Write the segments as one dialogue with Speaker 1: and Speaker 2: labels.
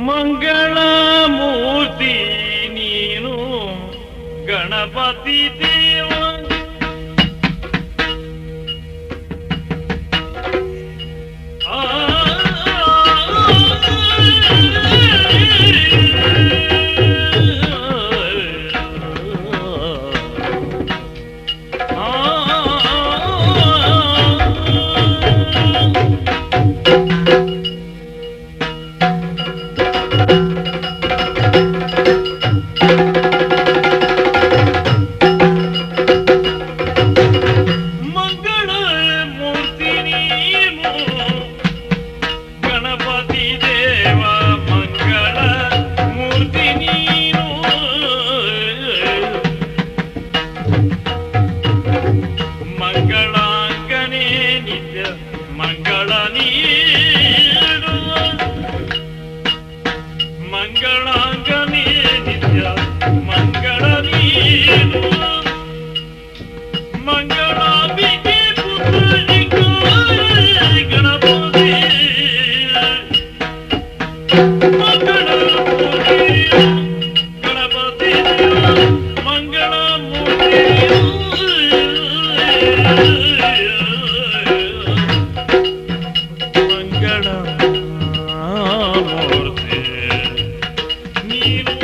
Speaker 1: ಮಂಗಳಮೂರ್ತಿ ನೀನು ಗಣಪತಿ ದೇವ. ಮಂಗಳಮೂರ್ತಿ ನೀನು ಗಣಪತಿ ದೇವ, ಮಂಗಳ ಮೂರ್ತಿ ನೀನು. ಮಂಗಳಾಂಗನೇ ನಿತ್ಯ ಮಂಗಳ ನೀಡುವ, ಮಂಗಳಾಂಗನೇ ನಿತ್ಯ ಮಂಗಳ ನೀಡುವ. ಮಂಗಳಾಂಬಿಕೆ ಪುತ್ರಿಗೂ ಗಣಪತಿ, ಮಂಗಳಮೂರ್ತಿ ಗಣಪತಿ ಮಂಗಳಮೂರ್ತಿ ಮಂಗಳಮೂರ್ತಿ ನೀನು.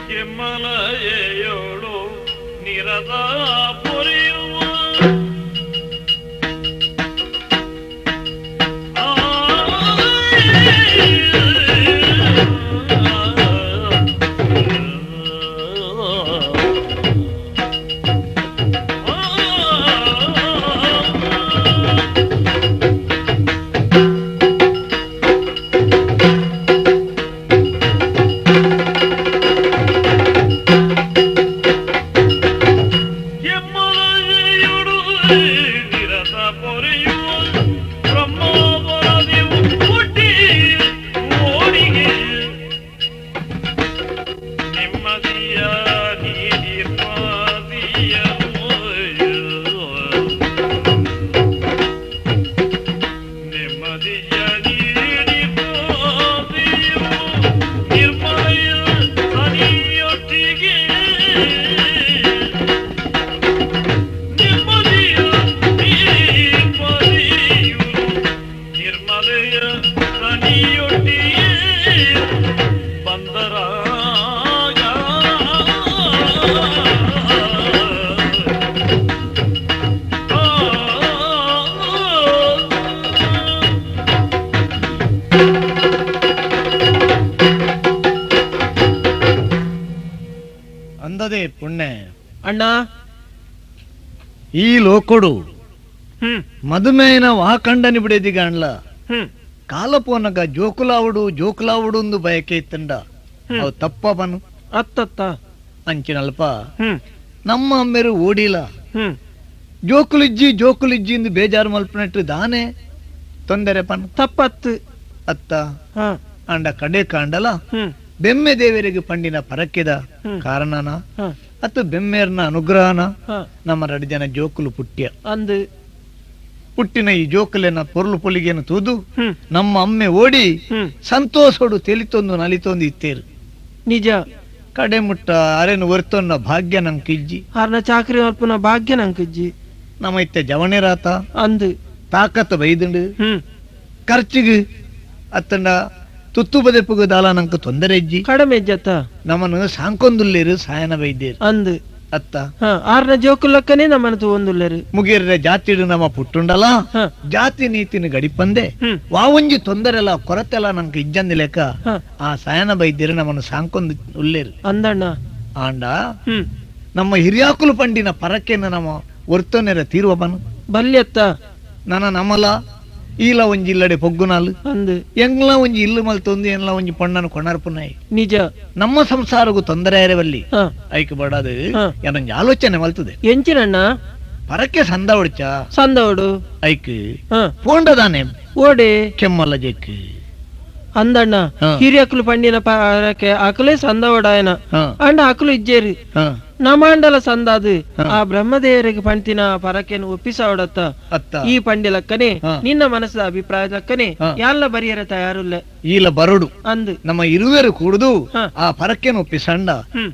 Speaker 1: ಕೆಮ್ಮಲಯೇಳು ನಿರದ ಪೊರೆಯುವ ಕೆಮ್ಮಲಯೇಳು ನಿರದ ಪೊರೆಯುವ ಬ್ರಹ್ಮಾವರದಿವು ಹುಟ್ಟಿ ಓಡಿಗೆ ನೆಮ್ಮದಿಯ ನೀಡಿರ್ಪಾದಿಯ ನೆಮ್ಮದಿಯ ನೀಡಿರ್ಪಾದಿಯು ನಿರ್ಮಲೆಯ ಸನಿಯೊಟ್ಟಿಗೆ ನೆಮ್ಮದಿಯ ನೀಡಿರ್ಪಾದಿಯು ನಿರ್ಮಲೆಯ ಸನಿಯೊಟ್ಟಿಗೆ ಬಂದರಾಗ.
Speaker 2: ಅಂದದೆ ಪುಣ್ಯ
Speaker 3: ಅಣ್ಣ.
Speaker 2: ಈ ಲೋಕೊಡು ಮಧುಮೇಹನ ವಾಕಂಡನಿ ಬಿಡೇದಿಗ ಅಣ್ಲ ಕಾಲಪೋನಗ ಜೋಕುಲಾವುಡು ಜೋಕುಲಾವುಡು ಒಂದು ಬಯಕೆ ಇತ್ತಂಡ ಅವು ತಪ್ಪ ಬನು
Speaker 3: ಅತ್ತತ್ತ
Speaker 2: ಅಂಚಿನಲ್ಪ ನಮ್ಮ ಅಮ್ಮೆರು ಓಡಿಲ ಜೋಕುಲಿಜ್ಜಿ ಜೋಕುಲಿಜ್ಜಿ ಇಂದು ಬೇಜಾರು ಮಲ್ಪನಟ್ಟು ದಾನೆ ತೊಂದರೆ ಪನ್
Speaker 3: ತಪ್ಪತ್ತು
Speaker 2: ಅತ್ತ ಅಂಡ ಕಡೆ ಕಾಂಡಲ ಬೆಮ್ಮೆ ದೇವರಿಗೆ ಪಂಡಿನ ಪರಕೆದ ಕಾರಣನ ಅತ್ತು ಬೆಮ್ಮೇರ್ನ ಅನುಗ್ರಹನ ನಮ್ಮ ಎರಡು ಜನ ಜೋಕುಲು ಪುಟ್ಯ
Speaker 3: ಅಂದು
Speaker 2: ಪುಟ್ಟಿನ ಈ ಜೋಕುಲೆನ ಪೊರ್ಲು ಪೊಲಿಗೆನ ತೂದು ನಮ್ಮ ಅಮ್ಮೆ ಓಡಿ ಸಂತೋಷೋಡು ತೆಲಿತೊಂದು ನಲಿತೊಂದು ಇತ್ತೇರು.
Speaker 3: ನಿಜ.
Speaker 2: ಕಡೆ ಮುಟ್ಟ ಅರೆನು ಒರ್ತೊನ್ನ ಭಾಗ್ಯ ನಂಕಿಜ್ಜಿ.
Speaker 3: ಆರ್ನ ಚಾಕ್ರಿ ಅಲ್ಪನ ಭಾಗ್ಯ ನಂಕಿಜ್ಜಿ.
Speaker 2: ನಮ್ಮ ಇತ್ತೆ ಜವಣೆರಾತ
Speaker 3: ಅಂದು
Speaker 2: ತಾಕತ್ ಬೈದುಂಡು ಖರ್ಚಿಗೆ ಅತ್ತಂಡ ತುತ್ತು ಬದೆಪುಗು ದಾಲ ನಂಕ ತೊಂದರೆ ಇಜ್ಜಿ.
Speaker 3: ಕಡಿಮೆ ಇಜ್ಜತ್ತ.
Speaker 2: ನಮ್ಮನ್ನು ಸಾಂಕೊಂದುಲ್ಲೇರು ಸಾಯನ ಬೈದೇರು
Speaker 3: ಅಂದು
Speaker 2: ಅತ್ತ
Speaker 3: ಆರ್ನ ಜೋಕುಲಕ್ಕನೇ ನಮ್ಮನ್ನು ತೂವೊಂದುಲ್ಲೇರು.
Speaker 2: ಮುಗಿರ್ರೆ ಜಾತಿಡು ನಮ್ಮ ಪುಟ್ಟುಂಡಲ ಜಾತಿ ನೀತಿನ ಗಡಿಪಂದೆ ವಾವಂಜಿ ತೊಂದರೆಲ್ಲ ಕೊರತೆಲ್ಲ ನಂಗೆ ಇಜ್ಜಂದಿ ಲೆಕ್ಕ ಆ ಸಾಯನ ಬೈದ್ಯರು ನಮ್ಮನ್ನು ಸಾಂಕೊಂದು ಉಲ್ಲೇರು.
Speaker 3: ಅಂದಣ್ಣ.
Speaker 2: ಆಂಡ ನಮ್ಮ ಹಿರಿಯಾಕುಲು ಪಂಡಿನ ಪರಕೆನ ನಮ್ಮ ಒರ್ತೊನೆರ ತೀರುವ ಬನು
Speaker 3: ಬಲ್ಯತ್ತ.
Speaker 2: ನನ ನಮಲ ಈಲ ಒಂಜಿ ಇಲ್ಲಡೆ ಪೊಗ್ಗುನಾಲು
Speaker 3: ಅಂದು
Speaker 2: ಎಂಗ್ಲ ಒಂಜಿ ಇಲ್ಲು ಮಲ್ತೊಂದು ಎಂಗ್ಲ ಒಂಜಿ ಪೊಣ್ಣನು ಕೊಣರ್ಪುನಾಯಿ.
Speaker 3: ನಿಜ.
Speaker 2: ನಮ್ಮ ಸಂಸಾರಗೂ ತೊಂದರೆ ಇರವಲ್ಲಿ ಐಕ್ ಬಡದು ಏನೊಂಜಿ ಆಲೋಚನೆ ಮಲ್ತದೆ.
Speaker 3: ಎಂಚಿನಣ್ಣ
Speaker 2: ಪರಕೆ ಸಂದ ಒಡ್ಚ
Speaker 3: ಸಂದವಡು
Speaker 2: ಐಕ್ ಪೋಂಡದಾನೆ
Speaker 3: ಓಡೆ
Speaker 2: ಕೆಮ್ಮಲ್ಲ ಜೆಕ್.
Speaker 3: ಅಂದಣ್ಣ ಹಿರಿಯಕುಲು ಪಂಡಿನ ಪರಕೆ ಅಕುಲೇ ಸಂದವಡಾಯನ ಅಂಡ ಅಕುಲು ಇಜ್ಜೇರಿ ನಮಾಂಡಲ ಸಂದಾದು ಆ ಬ್ರಹ್ಮದೇವರಿಗೆ ಪಂತಿನ ಪರಕೆನು ಒಪ್ಪಿಸವಡತ್ತ ಈ ಪಂಡಿಲಕ್ಕನೆ ನಿನ್ನ ಮನಸ್ಸದ ಅಭಿಪ್ರಾಯ ಲಕ್ಕನೆ ಯಾಲ್ಲ ಬರಿಯರ ತಯಾರುಲ್ಲ
Speaker 2: ಈಲ ಬರುಡು
Speaker 3: ಅಂದು
Speaker 2: ನಮ್ಮ ಇರುವರು ಕೂಡುದು ಆ ಪರಕೆನು ಒಪ್ಪಿಸಂಡ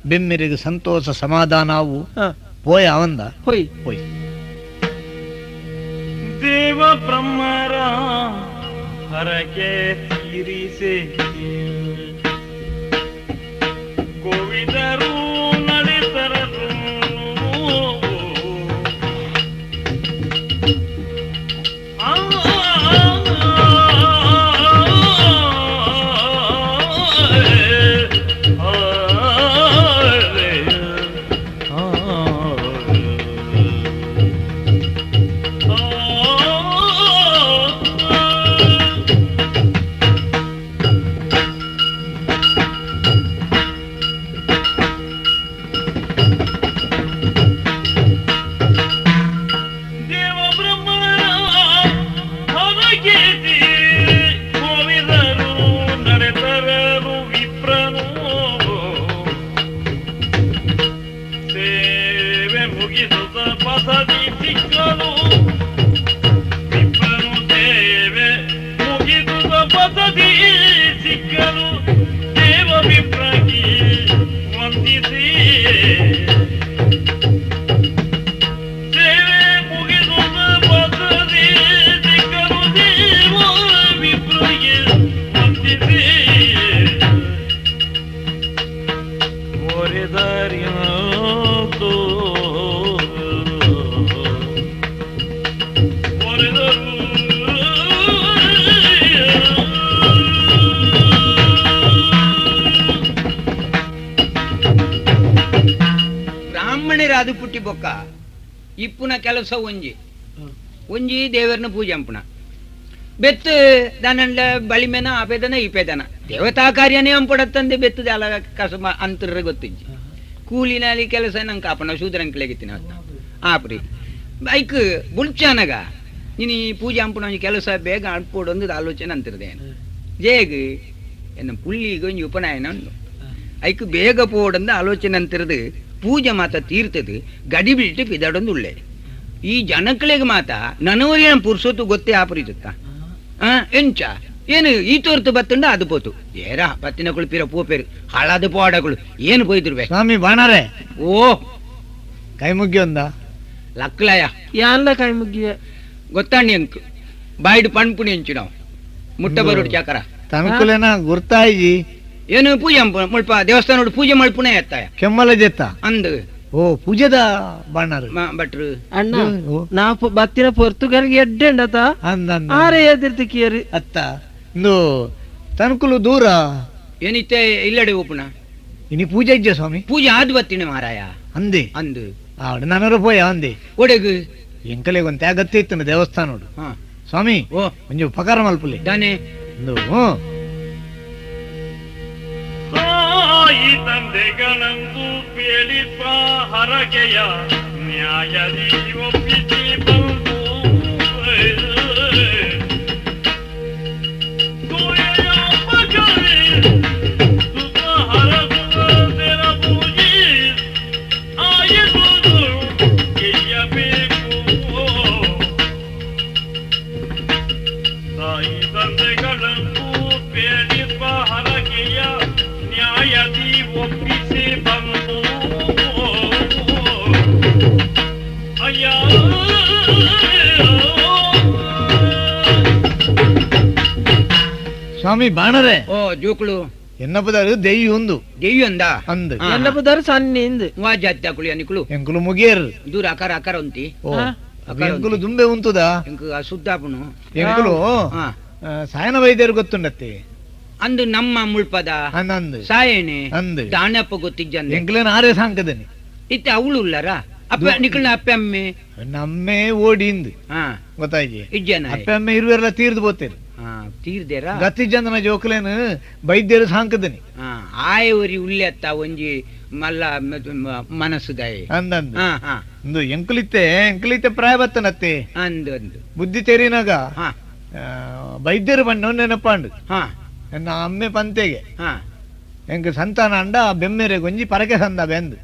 Speaker 2: ಬೆಮ್ಮೆರಿಗೆ ಸಂತೋಷ ಸಮಾಧಾನವು ಪೋಯ ಅವಂದ
Speaker 3: ಹೋಯ್
Speaker 2: ಹೋಯ್.
Speaker 1: ದೇವ ಬ್ರಹ್ಮರ ಹರಕೆ ತೀರಿಸೆ ಕೋವಿದರು ನಡೆತರರು
Speaker 4: ಬ್ರಾಹ್ಮಣರಾದ ಪುಟ್ಟಿ ಬೊಕ್ಕ ಇಪ್ಪುನ ಕೆಲಸ ಒಂಜಿ ಒಂಜಿ ದೇವರನ್ನ ಪೂಜೆ ಅಂಪುನ ಬೆತ್ತು ದನಂಡ ಬಳಿಮೆನ ಆಪೇದನ ಈಪೇದನ ದೇವತಾ ಕಾರ್ಯನೇ ಅಂಪಡತ್ತಂದೆ ಬೆತ್ತದ ಅಲ ಕಸಮ ಅಂತರ್ರೆ ಗೊತ್ತಿಜ್ಜಿ ಕೂಲಿನಲ್ಲಿ ಕೆಲಸ ನಂಗೆ ಕಾಪಣ ಶೂದ್ರಂಕ್ಲೆಗಿತ್ತಿನ ಆಪ್ರಿ ಬೈಕ್ ಬುಲ್ಚಾನಗ ನೀನು ಈ ಪೂಜೆ ಅಂಪುನ ಒಂಜಿ ಕೆಲಸ ಬೇಗ ಅನ್ಪೋಡೊಂದು ಆಲೋಚನೆ ಅಂತಿರ್ದೇನು ಜೇಗ್ ಎನ್ನ ಪುಳ್ಳಿಗೆ ಒಂಜಿ ಉಪನಯನ ಉಂಡು ಐಕ್ ಬೇಗ ಪೋಡಂದು ಆಲೋಚನೆ ಅಂತಿರದು ಪೂಜೆ ಮಾತ ತೀರ್ತದು ಗಡಿ ಬಿಟ್ಟು ಪಿದಾಡೊಂದು ಉಳ್ಳೆ ಈ ಜನಕ್ಳಿಗೆ ಮಾತ ನನವರಿನ ಪುರ್ಸೊತ್ತು ಗೊತ್ತೇ ಆಪರಿಸುತ್ತ ಎಂಚ ಏನು ಈ ತೋರ್ತು ಬತ್ತುಂಡ ಅದು ಪೋತು ಏರಾ ಬತ್ತಿನಕುಳು ಪಿರ ಪೋಪೇರು ಹಾಳಾದ ಪೋಡಗಳು ಏನು ಪೋಯ್ತಿರ್ಬೇ
Speaker 2: ಸ್ವಾಮಿ ಬಾಣಾರೆ
Speaker 4: ಓ
Speaker 2: ಕೈ ಮುಗಿಯೊಂದ
Speaker 4: ಲಕ್ಲಯ
Speaker 3: ಯಾನ್ಲ ಕೈ ಮುಗ್ಗಿಯ
Speaker 4: ಗೊತ್ತಾಣಿ ಅಂಕು ಬಾಯ್ಡು ಪಣ್ಪುಣಿ ಅಂಚು ನಾವು ಮುಟ್ಟ ಬರೋಡು ಚಾಕರ
Speaker 2: ತನಕುಲೇನ ಗುರ್ತಾಯಿ
Speaker 4: ಏನು ಪೂಜೆ ಮುಲ್ಪ ದೇವಸ್ಥಾನ ಪೂಜೆ ಮಲ್ಪುಣೆ ಎತ್ತಾಯ
Speaker 2: ಕೆಮ್ಮಲ ಜೆತ್ತ
Speaker 4: ಅಂದು
Speaker 2: ಓ ಪೂಜೆದ ಬಾಣಾರು
Speaker 4: ಭಟ್ರು
Speaker 3: ಅಣ್ಣ ನಾ ಬತ್ತಿನ ಪೊರ್ತುಗಲ್ಗೆ ಎಡ್ಡೆಂಡತ
Speaker 2: ಅಂದ
Speaker 3: ಆರೆ ಎದಿರ್ತಿಕ್ಕಿಯರು
Speaker 2: ಅತ್ತ ಇಂದು ತನಕುಲು ದೂರ
Speaker 4: ಏನಿತ್ತೆ ಇಲ್ಲಡೆ ಓಪುಣ
Speaker 2: ಇನಿ ಪೂಜೆ ಇಜ್ಜ ಸ್ವಾಮಿ
Speaker 4: ಪೂಜೆ ಆದ್ ಬತ್ತಿನ ಮಾರಾಯ
Speaker 2: ಅಂದೆ
Speaker 4: ಅಂದು
Speaker 2: ಆವಡ ನಾನರ ಪೋಯ ಅಂದೆ
Speaker 4: ಒಡೆಗು
Speaker 2: ಎಂಕಲೆ ಒಂತೆ ಅಗತ್ಯ ಇತ್ತು ದೇವಸ್ಥಾನೋಡು ಸ್ವಾಮಿ
Speaker 4: ಓ
Speaker 2: ಒಂಜಿ ಉಪಕಾರ ಮಲ್ಪುಲೆ
Speaker 4: ದಾನೆ
Speaker 2: ಇಂದು
Speaker 1: ತಾಯಿ ತಂದೆಗಳಂದು ಪೇಳಿಪ ಹರಕೆಯ ನ್ಯಾಯದಿ ಒಪ್ಪಿಸಿ ಬಂದು ತಾಯಿ ತಂದೆಗಳಂದು ಪೇಳಿಪ ಹರಕೆಯ ನ್ಯಾಯದಿ ಒಪ್ಪಿಸಿ ಬಂದು ಅಯ್ಯ
Speaker 2: ಸ್ವಾಮಿ ಬಾಣರೆ
Speaker 4: ಓ ಜೋಕುಳು
Speaker 2: ಎನ್ನಪದಾರು ದೆಯ್ಯ ಒಂದು
Speaker 4: ದೆಯ್ಯಂದ
Speaker 2: ಅಂದು
Speaker 3: ಎನ್ನಪದಾರು ಸನ್ನಿ ಇಂದು
Speaker 4: ವಾ ಜಾತಿ ಅಕುಳು ಅನಿಕುಳು
Speaker 2: ಎಂಕುಲು ಮುಗಿಯರು
Speaker 4: ದೂರ ಆಕಾರ ಆಕಾರ ಉಂತಿ
Speaker 2: ಓ ಎಂಕುಲು ದುಂಬೆ ಉಂತುದಾ
Speaker 4: ಎಂಕು ಸುದ್ದಾಪುನು
Speaker 2: ಎಂಕುಲು ಸಾಯನ ವೈದ್ಯರು ಗೊತ್ತುಂಡತ್ತೆ
Speaker 4: ಅಂದು ನಮ್ಮ ಮುಳ್ಪದ
Speaker 2: ಅಂದು
Speaker 4: ಸಾಯಣೆ
Speaker 2: ಅಂದು
Speaker 4: ದಾನಪ್ಪ ಗೊತ್ತಿಜ್ಜಂದೆ
Speaker 2: ಎಂಕುಲೇನ ಆರೇ ಸಾಂಕದನಿ
Speaker 4: ಇತ್ತೆ ಅವಳು ಉಳ್ಳಾರ ಅಪ್ಪ ನಿಕಲ್ನ ಅಪ್ಪೆ ಅಮ್ಮೆ
Speaker 2: ನಮ್ಮೆ ಓಡಿಂದು ಗೊತ್ತಾಯ್ಜಿ
Speaker 4: ಇಜ್ಜನ
Speaker 2: ಅಪ್ಪೆ ಅಮ್ಮೆ ಇರುವೆಲ್ಲ ತೀರ್ದು ಬೋತೇನೆ
Speaker 4: ತೀರ್ದೇರಾ
Speaker 2: ಗತಿ ಚಂದನ ಜೋಕುಲೇನು ವೈದ್ಯರು ಸಾಂಕದನಿ
Speaker 4: ಆಯವರಿ ಉಲ್ಲೆತ್ತ ಒಂಜಿ ಮಲ್ಲ ಮನಸ್ಸುದಾಯ
Speaker 2: ಅಂದಂದು ಇಂದು ಎಂಕುಲಿತ್ತೆ ಎಂಕುಲಿತ್ತೆ ಪ್ರಾಯ ಬತ್ತನತ್ತೆ
Speaker 4: ಅಂದು ಅಂದು
Speaker 2: ಬುದ್ಧಿ ತೆರಿನಾಗ ವೈದ್ಯರು ಬಣ್ಣ ನೆನಪಾಂಡು ಎನ್ನ ಅಮ್ಮೆ ಪಂತೆಗೆ ಎಂಕ್ ಸಂತಾನ ಅಂಡ ಬೆಮ್ಮೆರೆ ಗೊಂಜಿ ಪರಕೆ ಸಂದ ಬೆಂದು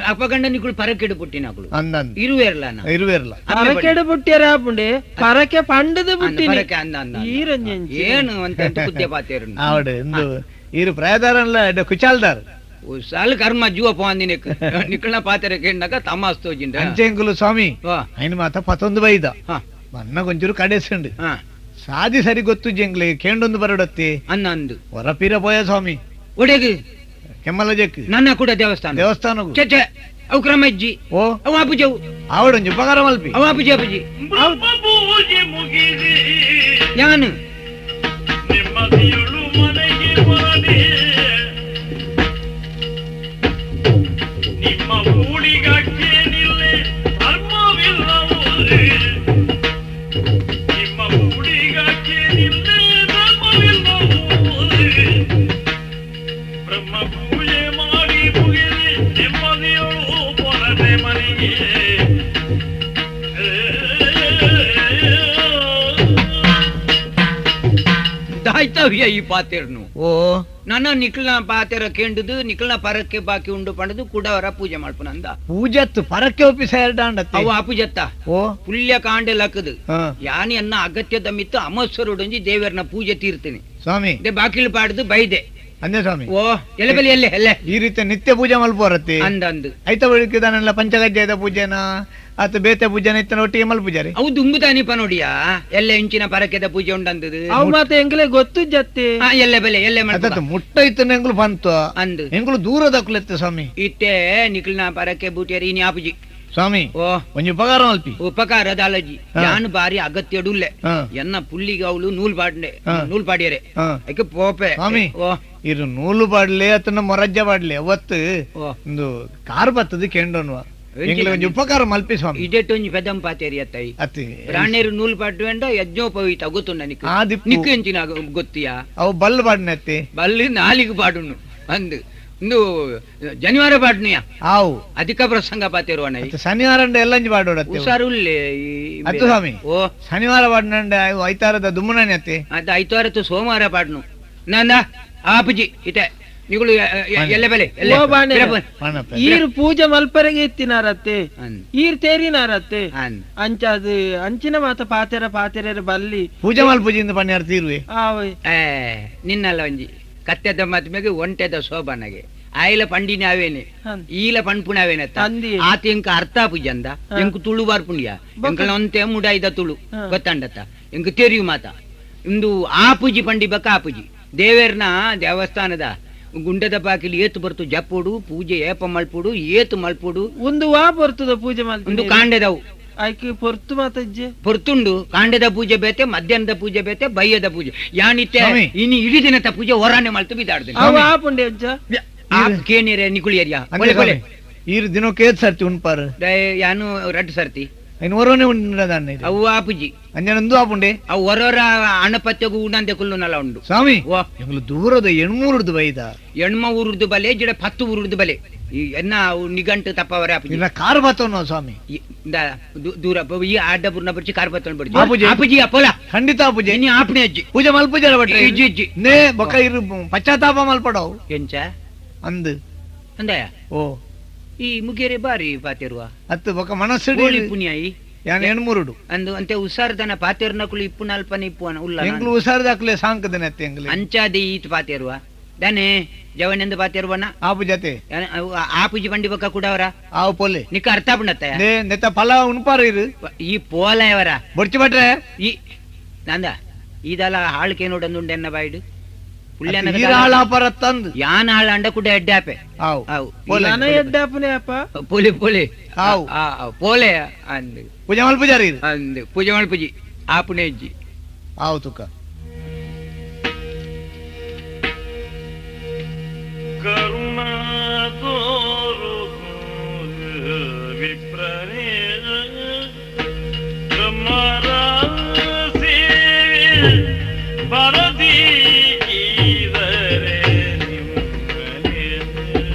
Speaker 4: ಅಪ್ಪಗಂಡ ನಿಕುಳು ಪರಕೆಡು ಪುಟ್ಟಿನಕುಳು
Speaker 2: ಅಂದಂದು
Speaker 4: ಇರುವೆರ್ಲ
Speaker 2: ಇರುವೆರ್ಲ
Speaker 3: ಪರಕೆಡು ಪುಟ್ಟಿಯರ ಆಪುಂಡೆ ಪರಕೆ ಪಂಡದ ಪುಟ್ಟಿನಿ
Speaker 4: ಪರಕೆ ಅಂದ ಅಂದ
Speaker 3: ಈರಂಜಿ
Speaker 4: ಏನು ಅಂತ ಕುದ್ದೆ ಪಾತೇರು
Speaker 2: ಆವಡು ಇಂದು ಈರು ಪ್ರಾಯದಾರನ್ಲ ಕುಚಾಲ್ದಾರ್
Speaker 4: ಸಾಲು ಕರ್ಮ ಜೀವ ಪೋಂದಿನಿಕ್ ನಿಕುಳ್ನ ಪಾತೆರ ಕೇಂಡಾಗ ತಮಾಸ್ ತೋಜಿಂಡ
Speaker 2: ಅಂಚೆಂಕುಲು ಸ್ವಾಮಿ ಐನ್ ಮಾತ ಪತ್ತೊಂದು ಬೈದ ಬನ್ನ ಕೊಂಚೂರು ಕಡೆಸುಂಡು ಸಾದಿ ಸರಿ ಗೊತ್ತು ಜಂಗ್ಲಿ ಕೇಂಡೊಂದು ಬರಡತ್ತಿ
Speaker 4: ಅನ್ನ ಅಂದು
Speaker 2: ಹೊರಪೀರ ಪೋಯ ಸ್ವಾಮಿ
Speaker 4: ಒಡೆಗೆ
Speaker 2: ಕೆಮ್ಮಲ ಜಕ್
Speaker 4: ನನ್ನ ಕೂಡ ದೇವಸ್ಥಾನ
Speaker 2: ದೇವಸ್ಥಾನ
Speaker 4: ಚೆ ಅವು ಕ್ರಮ ಇಜ್ಜಿ
Speaker 2: ಓ
Speaker 4: ಅವು ಆಪುಜವು
Speaker 2: ಆವಡೊಂಜಿ ಉಪಕಾರ ಮಲ್ಪಿ
Speaker 4: ಅವು ಆಪುಜಿ ಆಪುಜಿ
Speaker 1: ಬ್ರಹ್ಮ ಪೂಜೆ ಮುಗಿಸಿ
Speaker 4: ಯಾನು
Speaker 1: ನೆಮ್ಮದಿಯುಳು ಮನೆಗೆ ಬರದೆ ನಿಮ್ಮ ಊಳಿಗಕ್ಕೇನಿಲ್ಲೆ ಧರ್ಮವಿಲ್ಲವೋ ನಿಮ್ಮ ಊಳಿಗಕ್ಕೇನಿಲ್ಲೆ ಧರ್ಮವಿಲ್ಲವೋ ಬ್ರಹ್ಮ ಪೂಜೆ ಮಾಡಿ ಮುಗಿಸಿ ನೆಮ್ಮದಿಯೊಳು ಪೊರದೆ ಮನೆಗೆ.
Speaker 4: ದಾಯ್ತವ್ಯ ಈ ಪಾತೆರ್ನು
Speaker 2: ಓ
Speaker 4: ನನ್ನ ನಿಕ್ಲ್ನ ಪಾತೆರ ಕೇಂಡುದು ನಿಕ್ಲ್ನ ಪರಕ್ಕೆ ಬಾಕಿ ಉಂಡು ಪಂಡದು ಕುಡವರ ಪೂಜೆ ಮಾಡ್ಪುನಂದ
Speaker 2: ಪೂಜತ್ತು ಪರಕ್ಕೆ ಒಪ್ಪಿಸ ಎರಡಾಂಡತ್ತೆ
Speaker 4: ಅವು ಅಪುಜತ್ತ
Speaker 2: ಓ
Speaker 4: ಪುಲ್ಯ ಕಾಂಡೆ ಲಕ್ಕದು ಯಾನಿ ಅನ್ನ ಅಗತ್ಯದ ಮಿತ್ತು ಅಮಸ್ವರುಡೊಂಜಿ ದೇವರನ್ನ ಪೂಜೆ ತೀರ್ತೀನಿ
Speaker 2: ಸ್ವಾಮಿ
Speaker 4: they ಬಾಕಿಲು ಪಾಡ್ದು ಬೈದೆ
Speaker 2: ಅಂದೆ ಸ್ವಾಮಿ
Speaker 4: ಓ ಎಲೆ ಬೆಲೆ ಎಲ್ಲೆ ಎಲ್ಲೆ
Speaker 2: ಈ ರೀತಿ ನಿತ್ಯ ಪೂಜೆ ಮಲ್ಪೋರತ್ತಿ
Speaker 4: ಅಂದ ಅಂದು
Speaker 2: ಐತ ಬಳಿಕ ದಾನೆಲ್ಲ ಪಂಚಗಜ್ಜೆದ ಪೂಜೆನ ಆತ ಬೇತೆ ಪೂಜೆನ ಇತ್ತನ ಒಟ್ಟಿಗೆ ಮಲ್ಪೂಜಾರಿ
Speaker 4: ಅವು ದುಂಬುದಾನಿಪ ನೋಡಿಯಾ ಎಲ್ಲ ಇಂಚಿನ ಪರಕೆದ ಪೂಜೆ ಉಂಡಂದದು
Speaker 3: ಅವು ಮಾತ ಎಂಗ್ಲೆ ಗೊತ್ತು ಜತ್ತಿ
Speaker 4: ಎಲ್ಲೆ ಬೆಲೆ ಎಲ್ಲೆ
Speaker 2: ಅತ್ತ ಮುಟ್ಟ ಇತ್ತನ ಎಂಗ್ಲು ಬಂತು
Speaker 4: ಅಂದು
Speaker 2: ಎಂಗ್ಲು ದೂರದ ಕುಲೆತ್ತೆ ಸ್ವಾಮಿ
Speaker 4: ಇತ್ತೆ ನಿಕ್ಲ್ನ ಪರಕೆ ಬೂಟಿಯರಿ ಇನಿ ಆಪುಜಿ
Speaker 2: ಸ್ವಾಮಿ
Speaker 4: ಓ
Speaker 2: ಒಂಜಿ ಉಪಕಾರ ಮಲ್ಪಿ
Speaker 4: ಉಪಕಾರ ಅಲಜಿ ಯಾನು ಬಾರಿ ಅಗತ್ಯಡುಲ್ಲೆ ಎನ್ನ ಪುಲ್ಲಿಗೆ ಅವಳು ನೂಲ್ ಪಾಡ್ಲೆ ನೂಲ್ ಪಾಡಿಯರೆ ಐಕೆ ಪೋಪೆ
Speaker 2: ಸ್ವಾಮಿ
Speaker 4: ಓ
Speaker 2: ಇರು ನೂಲು ಪಾಡ್ಲೆ ಅತನ ಮೊರಜ್ಜ ಪಾಡ್ಲೆ ಅವತ್ತು ಒಂದು ಕಾರ್ ಬತ್ತದ ಕೆಂಡೋನ್ವ ಎಂಗ್ಲೆ ಒಂಜಿ ಉಪಕಾರ ಮಲ್ಪಿ ಸ್ವಾಮಿ
Speaker 4: ಇದೆಟ್ಟು ಒಂಜಿ ಪೆದಂ ಪಾತೇರಿ ಅತ್ತೈ
Speaker 2: ಅತ್ತಿ
Speaker 4: ಪ್ರಾಣ್ಯರು ನೂಲ್ ಪಾಡ್ವೆಂಡ ಯಜ್ಞೋಪವೀತ ಗೊತ್ತುಂಡ ನಿಕ್ ನಿಕ್ಕು ಎಂಚಿನ ಗೊತ್ತಿಯಾ
Speaker 2: ಅವು ಬಲ್ಲು ಪಾಡ್ನೆ ಅತ್ತಿ
Speaker 4: ಬಲ್ಲು ನಾಲಿಗೆ ಪಾಡುನು ಅಂದು ಇಂದು ಜನಿವಾರ ಪಾಡ್ನಿಯ
Speaker 2: ಆವು
Speaker 4: ಅಧಿಕ ಪ್ರಸಂಗ ಪಾತೇರುವಣ
Speaker 2: ಶನಿವಾರ ಎಲ್ಲಂಜಿ ಪಾಡೋಡ
Speaker 4: ಹುಷಾರುಲ್ಲೆ
Speaker 2: ಅತ್ತು ಸ್ವಾಮಿ
Speaker 4: ಓ
Speaker 2: ಶನಿವಾರ ಪಾಡ್ನಂಡ ಐತಾರದ ದುಮ್ಮನನೆ ಅತ್ತಿ
Speaker 4: ಅದು ಐತಾರತ್ತು ಸೋಮವಾರ ಪಾಡ್ನು ನಂದ ಆಪುಜಿ ಇತೆ ನಿಗಳು ಎಲ್ಲೆ ಬೆಲೆ
Speaker 3: ಓ ಬಾಣೆ ಈರು ಪೂಜೆ ಮಲ್ಪರೆಗೆ ಇತ್ತಿನಾರತ್ತೆ ಈರ್ ತೇರಿನಾರತ್ತೆ ಅಂಚ ಅದು ಅಂಚಿನ ಮಾತ ಪಾತೆರ ಪಾತೆರ ಬಲ್ಲಿ
Speaker 2: ಪೂಜೆ ಮಲ್ಪೂಜಿಂದ ಪನ್ಯಾರ ತೀರುವೆ
Speaker 4: ನಿನ್ನಲ್ಲ ಒಂಜಿ ಕತ್ತೆದ ಮದ್ಮೆಗೆ ಒಂಟೆದ ಶೋಭನಗೆ ಆಯಿಲ ಪಂಡಿನ ಅವೇನೆ ಈಲ ಪಣ್ಪುಣ ಅವೇನೆ ಆತ ಎಂಕ ಅರ್ಥ ಪೂಜಂದ ಎಂಕ್ ತುಳು ಬಾರ್ಪುಂಡಿಯ ಎಂಕಲ ಒಂತೆ ಮುಡಾಯ್ದ ತುಳು ಗೊತ್ತಂಡತ್ತ ಎಂಕ್ ತೆರಿಯು ಮಾತ ಇಂದು ಆ ಪೂಜಿ ಪಂಡಿ ಬಕ್ಕ ಆ ಪೂಜಿ ದೇವೇರ್ನ ದೇವಸ್ಥಾನದ ಗುಂಡದ ಬಾಕಿಲಿ ಏತು ಬರ್ತು ಜಪ್ಪುಡು ಪೂಜೆ ಏಪ ಮಲ್ಪುಡು ಏತು ಮಲ್ಪುಡು
Speaker 3: ಒಂದು ವಾ ಬರ್ತದ ಪೂಜೆ ಮಲ್ಪ
Speaker 4: ಒಂದು ಕಾಂಡೆದವು
Speaker 3: ಆಯ್ಕೆ ಪೊರ್ತು ಮಾತಜ್ಜೆ
Speaker 4: ಪೊರ್ತುಂಡು ಕಾಂಡದ ಪೂಜೆ ಬೇತೆ ಮಧ್ಯಾಹ್ನದ ಪೂಜೆ ಬೇತೆ ಬಯ್ಯದ ಪೂಜೆ ಯಾನಿತ್ತೆ ಇನಿ ಇಡೀ ದಿನದ ಪೂಜೆ ಹೊರಾನೆ ಮಲ್ತು ಬಿದಾಡ್ದೆ
Speaker 3: ಅವ ಆಪುಂಡೆ ಅಜ್ಜ
Speaker 4: ಕೇನಿರೆ ನಿಕುಳಿಯರಿಯ
Speaker 2: ಈರು ದಿನಕ್ಕೆ ಏತ್ ಸರ್ತಿ ಉಣ್ಪಾರು
Speaker 4: ಯಾನು ರಡ್ಡು ಸರ್ತಿ
Speaker 2: ಇನ್ನು ಹೊರನೆ ಉಂಡದಾನೆ
Speaker 4: ಅವು ಆಪುಜಿ
Speaker 2: ಅಂಜನಂದು ಆಪುಂಡೆ
Speaker 4: ಅವು ಹೊರವರ ಅಣಪತ್ಯಗು ಉಂಡಂದೆ ಕುಲ್ಲುನಲ ಉಂಡು
Speaker 2: ಸ್ವಾಮಿ ಎಂಗ್ಲು ದೂರದ ಎಣ್ಮೂರುದು ಬೈದ
Speaker 4: ಎಣ್ಮ ಊರುದು ಬಲೆ ಜಿಡ ಪತ್ತು ಊರುದು ಬಲೆ ಈ ಎನ್ನ ನಿಗಂಟು ತಪ್ಪವರೆ ಆಪುಜಿ
Speaker 2: ಕಾರ್ ಬತ್ತವನು ಸ್ವಾಮಿ
Speaker 4: ದೂರ ಈ ಅಡ್ಡ ಪೂರ್ಣ ಬರ್ಚಿ ಕಾರ್ ಬತ್ತವನು ಬರ್ಚಿ ಆಪುಜಿ ಆಪುಜಿ ಅಪೋಲ
Speaker 2: ಖಂಡಿತ ಆಪುಜಿ
Speaker 4: ನೀ ಆಪಣೆ ಅಜ್ಜಿ
Speaker 2: ಪೂಜೆ ಮಲ್ಪುಜರ ಭಟ್ರೆ
Speaker 4: ಇಜ್ಜಿ ಇಜ್ಜಿ
Speaker 2: ನೇ ಬೊಕ್ಕ ಇರು ಪಶ್ಚಾತ್ತಾಪ ಮಲ್ಪಡವು
Speaker 4: ಎಂಚ
Speaker 2: ಅಂದು
Speaker 4: ಅಂದಯ
Speaker 2: ಓ
Speaker 4: ಈ ಮುಗೇರೆ ಬಾರಿ ಪಾತೆರುವ
Speaker 2: ಅತ್ತು ಬೊಕ್ಕ ಮನಸ್ಸು
Speaker 4: ಪುಣ್ಯಾಯಿ
Speaker 2: ಯಾನ್ ಎಣ್ಮೂರುಡು
Speaker 4: ಅಂದು ಅಂತೆ ಉಸಾರ್ದನ ಪಾತೆರ್ನಕುಲು ಇಪ್ಪು ನಲ್ಪನೆ ಇಪ್ಪು ಉಲ್ಲ
Speaker 2: ಎಂಗ್ಲು ಉಸಾರ್ದಾಕ್ಲೆ ಸಾಂಕದನೆ ಅತ್ತೆ ಎಂಗ್ಲು
Speaker 4: ಅಂಚಾದಿ ಈತ್ ಪಾತೆರುವ ದಾನೆ ಜವನೆಂದು ಪಾತೆರುವನ
Speaker 2: ಆಪು ಜತೆ
Speaker 4: ಆಪುಜಿ ಬಂಡಿ ಬಕ್ಕ ಕೂಡ ಅವರ
Speaker 2: ಆವು ಪೋಲೆ
Speaker 4: ನಿಕ್ಕ ಅರ್ಥ ಪುಣತ್ತ
Speaker 2: ನೆತ್ತ ಫಲ ಉಣ್ಪಾರ ಇರು
Speaker 4: ಈ ಪೋಲ ಅವರ
Speaker 2: ಬೊಡ್ಚಿ ಭಟ್ರೆ
Speaker 4: ಈ ನಂದ ಇದೆಲ್ಲ ಹಾಳ್ಕೆ ನೋಡಂದುಂಡೆ ಎನ್ನ ಬಾಯ್ಡು
Speaker 2: ತಂದು
Speaker 4: ಯಾನ್ ಹಾಳ ಅಂಡ ಕೂಡ ಎಡ್ಡಾಪೆ
Speaker 2: ಆವು
Speaker 3: ನನ ಎಡ್ಡಾಪನೆ ಅಪ್ಪ
Speaker 4: ಪೋಲೆ ಪೋಲೆ
Speaker 2: ಆವು
Speaker 4: ಪೋಲೆ ಅಂದು
Speaker 2: ಪೂಜೆ ಮಲ್ಪುಜಾರಿ
Speaker 4: ಅಂದು ಪೂಜೆ ಮಲ್ಪುಜಿ ಆಪುಣೆ ಅಜ್ಜಿ
Speaker 2: ಆವು ತುಕ್ಕ
Speaker 1: ಕರುಣಾ ತೋರು ವಿಪ್ರನೇ ಬ್ರಹ್ಮರ ಸೇವೆ ಬರದಿ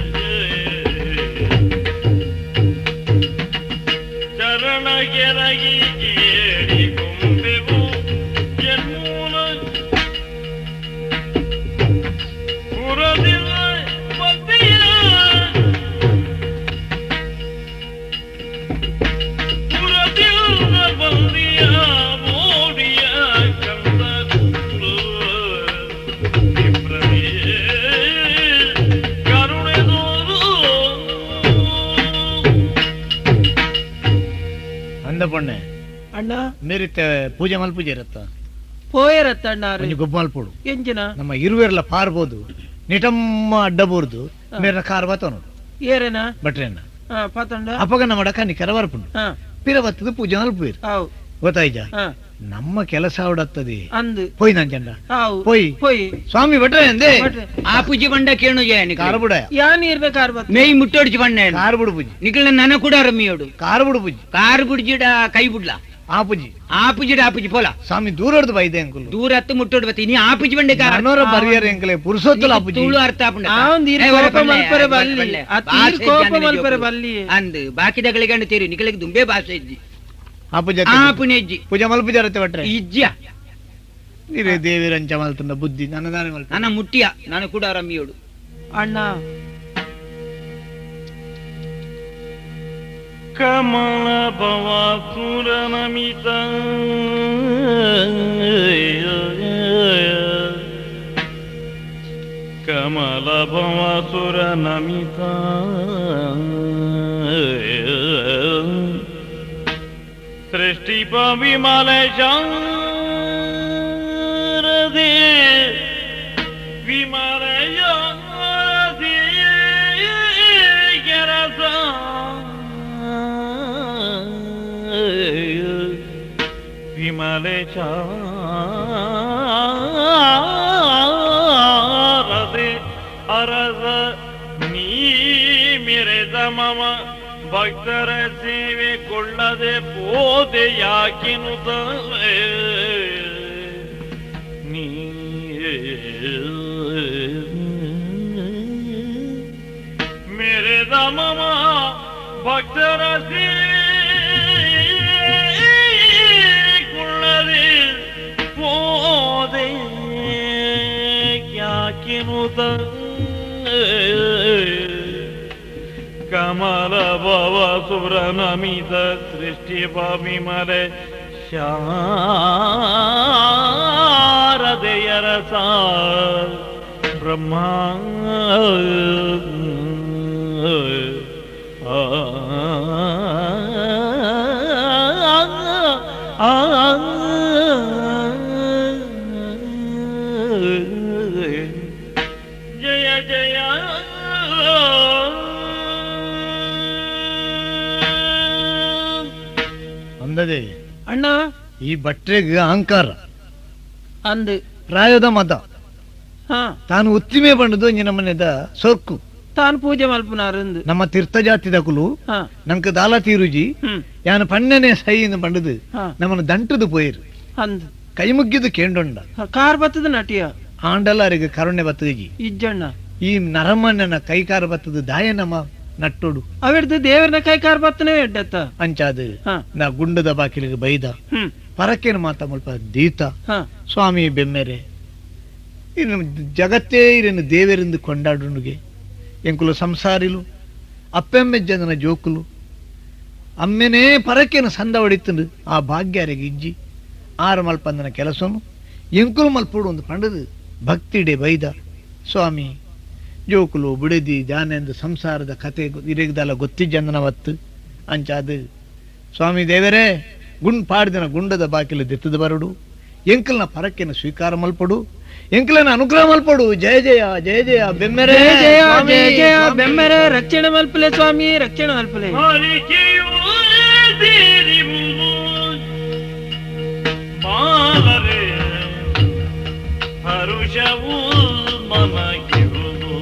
Speaker 1: ಚರಣಗೆರಗಿ ಏಡಿ ಕೊಂಬೆವು ಜನ್ಮೂಲ
Speaker 2: ಪೊಣ್ಣೆ
Speaker 3: ಅಣ್ಣ
Speaker 2: ಮೇರಿತ್ತೆ ಪೂಜೆ ಮಲ್ಪೂಜೆ ಇರತ್ತ
Speaker 3: ಪೋಯರತ್ತ ಅಣ್ಣ
Speaker 2: ಒಂಜಿ ಗೊಬ್ಬು ಮಲ್ಪೋಡು
Speaker 3: ಎಂಜಿನ
Speaker 2: ನಮ್ಮ ಇರುವೆರ್ಲ ಪಾರ್ಬೋದು ನಿಟಮ್ಮ ಅಡ್ಡಬೋರ್ದು ಮೇರ್ನ ಕಾರ್ ಬತ್ತವನು
Speaker 3: ಏರೇನಾ
Speaker 2: ಭಟ್ರೇನ
Speaker 3: ಪತಂಡ
Speaker 2: ಅಪಗ ನಮ್ಮ ಡಕನಿ ಕೆರವರ್ಪುಂಡು ಪಿರ ಬತ್ತದು ಪೂಜೆ ಮಲ್ಪುವಿರು ಗೊತ್ತಾಯ್ಜಾ ನಮ್ಮ ಕೆಲಸ ಅವಡತ್ತದೆ
Speaker 3: ಅಂದು
Speaker 2: ಪೋಯ್ ನಂಜಂಡ ಪೋಯ್
Speaker 3: ಪೋಯ್
Speaker 2: ಸ್ವಾಮಿ ಭಟ್ರೆ ಅಂದೆ
Speaker 4: ಆ ಪೂಜೆ ಬಂಡ ಕೇಣು ಜಯ
Speaker 2: ಕಾರ್ ಬುಡ
Speaker 3: ಯಾ ನೀರ್ನ ಕಾರ್ ಬತ್ತ
Speaker 4: ಮೇಯ್ ಮುಟ್ಟೋಡ್ಚಿ ಬಣ್ಣ
Speaker 2: ಕಾರ್ ಬುಡು ಪೂಜಿ
Speaker 4: ನಿಕಲ್ನ ನನ ಕೂಡ ರಮ್ಮಿಯೋಡು
Speaker 2: ಕಾರ್ ಬುಡು ಪೂಜಿ
Speaker 4: ಕಾರ್ ಬುಡ್ಜಿಡ ಕೈ ಬುಡ್ಲ
Speaker 2: ಆ ಪೂಜಿ
Speaker 4: ಆ ಪೂಜಿಡ ಆ ಪೂಜಿ ಪೋಲ
Speaker 2: ಸ್ವಾಮಿ ದೂರಡ್ದು ಬೈದೆ ಅಂಕುಲು
Speaker 4: ದೂರ ಹತ್ತು ಮುಟ್ಟೋಡು ಬತ್ತಿ ನೀ ಆ ಪೂಜಿ ಬಂಡೆ ಕಾರ್
Speaker 2: ನನೋರ ಬರಿಯರ್ ಎಂಕಲೆ ಪುರುಷೋತ್ತಲ ಆ ಪೂಜಿ
Speaker 4: ತುಳು ಅರ್ಥ ಆಪುಂಡ
Speaker 3: ಆ ಒಂದು ಈರ್ ಕೋಪ ಮಲ್ಪರೆ ಬಲ್ಲಿ ಆ ತೀರ್ ಕೋಪ ಮಲ್ಪರೆ ಬಲ್ಲಿ
Speaker 4: ಅಂದ್ ಬಾಕಿದಗಳಿಗೆ ಅಂಡ್ ತೇರು ನಿಕಲಿಗೆ ದುಂಬೆ ಭಾಷೆ ಇಜ್ಜಿ
Speaker 2: ಆ ಪೂಜೆ
Speaker 4: ಆ ಪುಣೆ ಇಜ್ಜಿ
Speaker 2: ಪೂಜೆ ಮಲ್ಪುಜ ರತ್ತೆ ಭಟ್ರೆ
Speaker 4: ಇಜ್ಜಿಯ
Speaker 2: ನೀರೇ ದೇವಿರಂಚ ಮಲ್ತಂದ ಬುದ್ಧಿ ನನ್ನ ದಾನೆ ಮಲ್ಪ
Speaker 4: ನನ್ನ ಮುಟ್ಟಿಯ ನಾನು ಕೂಡ ರಮ್ಮಿಯೋಡು
Speaker 3: ಅಣ್ಣ
Speaker 1: ಕಮಲ ಭವ ಸುರನಮಿತ ಕಮಲ ಭವ ಸುರನಮಿತ ಸೃಷ್ಟಿ ವಿಮಲ ಶಾರದೆ ವಿಮಲ ರಸ ವಿಮಲ ಶಾರದೆ ಅರಸ ನೀ ಮೆರೆದ ಮಮ ಭಕ್ತರ ಸೇವೆ ಕೊಳ್ಳದೆ ಪೋದೆ ಯಾಕೆನುತ ನೀ ಮೆರೆದ ಮಮ ಭಕ್ತರ ಸೇವೆ ಪೋದೆ ಯಾಕೆನುತ ಕಮಲ ಭವ ಸುರನಮಿತ ಸೃಷ್ಟಿ ವಿಮಲ ಶಾರದೆಯರಸ ಬ್ರಹ್ಮ ಜಯ ಜಯ
Speaker 2: ಅಂದದೆ
Speaker 3: ಅಣ್ಣ
Speaker 2: ಈ ಭಟ್ರೆಗ್ ಅಹಂಕಾರ
Speaker 3: ಅಂದು
Speaker 2: ಪ್ರಾಯದ ಮದ ತಾನು ಉತ್ತಿಮೆ ಬಂಡದು ನಿನ್ನ ಮನೆದ ಸೊರ್ಕು
Speaker 3: ತಾನು ಪೂಜೆ ಮಲ್ಪುನಾರಂದು
Speaker 2: ನಮ್ಮ ತೀರ್ಥ ಜಾತಿದ ಕುಲು ನಂಗೆ ದಾಲ ತೀರುಜಿ ಯಾನು ಪಣ್ಣನೆ ಸೈಯಿಂದ ಬಂಡದು ನಮ್ಮನ್ನು ದಂಟದು ಪೋಯಿರು
Speaker 3: ಅಂದು
Speaker 2: ಕೈ ಮುಗ್ಗಿದು ಕೇಂಡೊಂಡ
Speaker 3: ಕಾರ್ ಬತ್ತದ ನಟಿಯ
Speaker 2: ಆಂಡಲ ಅರಿಗೆ ಕರುಣೆ ಬತ್ತದಿಜಿ
Speaker 3: ಇಜ್ಜಣ್ಣ
Speaker 2: ಈ ನರಮಣ್ಣನ ಕೈಕಾರ ಬತ್ತದ ದಾಯ ನಮ್ಮ ನಟ್ಟೋಡು
Speaker 3: ಅವೆಡ್ದು ದೇವರನ ಕೈ ಕಾರ್ ಬತ್ತನೇ ಎಡ್ಡತ್ತ
Speaker 2: ಅಂಚಾದು ನಾ ಗುಂಡದ ಬಾಕಿಲಿಗೆ ಬೈದ ಪರಕೇನು ಮಾತ ಮುಲ್ಪ ದೀತ ಸ್ವಾಮಿ ಬೆಮ್ಮೆರೆ ಇನ್ನು ಜಗತ್ತೇ ಇರನ್ನು ದೇವರೆಂದು ಕೊಂಡಾಡುನುಗೆ ಎಂಕುಲು ಸಂಸಾರಿಲು ಅಪ್ಪೆಮ್ಮೆಜ್ಜನ ಜೋಕುಲು ಅಮ್ಮೆನೇ ಪರಕೇನು ಸಂದ ಹೊಡಿತಂದು ಆ ಭಾಗ್ಯರಿಗೆ ಇಜ್ಜಿ ಆರು ಮಲ್ಪಂದನ ಕೆಲಸನು ಎಂಕುಲು ಮಲ್ಪೋಡು ಒಂದು ಪಂಡದು ಭಕ್ತಿಡೆ ಬೈದ ಸ್ವಾಮಿ ಜೋಕುಲು ಬುಡೆದಿ ಜಾನೆಂದು ಸಂಸಾರದ ಕತೆ ಇರಗದಲ್ಲ ಗೊತ್ತಿಜ್ಜಂದನ ವತ್ತು ಅಂಚಾದು ಸ್ವಾಮಿ ದೇವರೇ ಗುಂಡ್ ಪಾಡ್ದಿನ ಗುಂಡದ ಬಾಕಿಲು ದೆತ್ತದ ಬರಡು ಎಂಕಲ್ನ ಪರಕ್ಕೆನ ಸ್ವೀಕಾರ ಮಲ್ಪಡು ಎಂಕಲನ ಅನುಗ್ರಹ ಮಲ್ಪಡು ಜಯ ಜಯ ಜಯ ಜಯ ಬೆಮ್ಮೆರೆ
Speaker 3: ಜಯ ಜಯ ಜಯ ಬೆಮ್ಮೆರೆ ರಕ್ಷಣೆ ಮಲ್ಪಲೆ ಸ್ವಾಮಿ ರಕ್ಷಣೆ ಮಲ್ಪಲೆ
Speaker 1: ಬಾಲರೆ ಹರುಷವು ಮನಗಿರುವುದು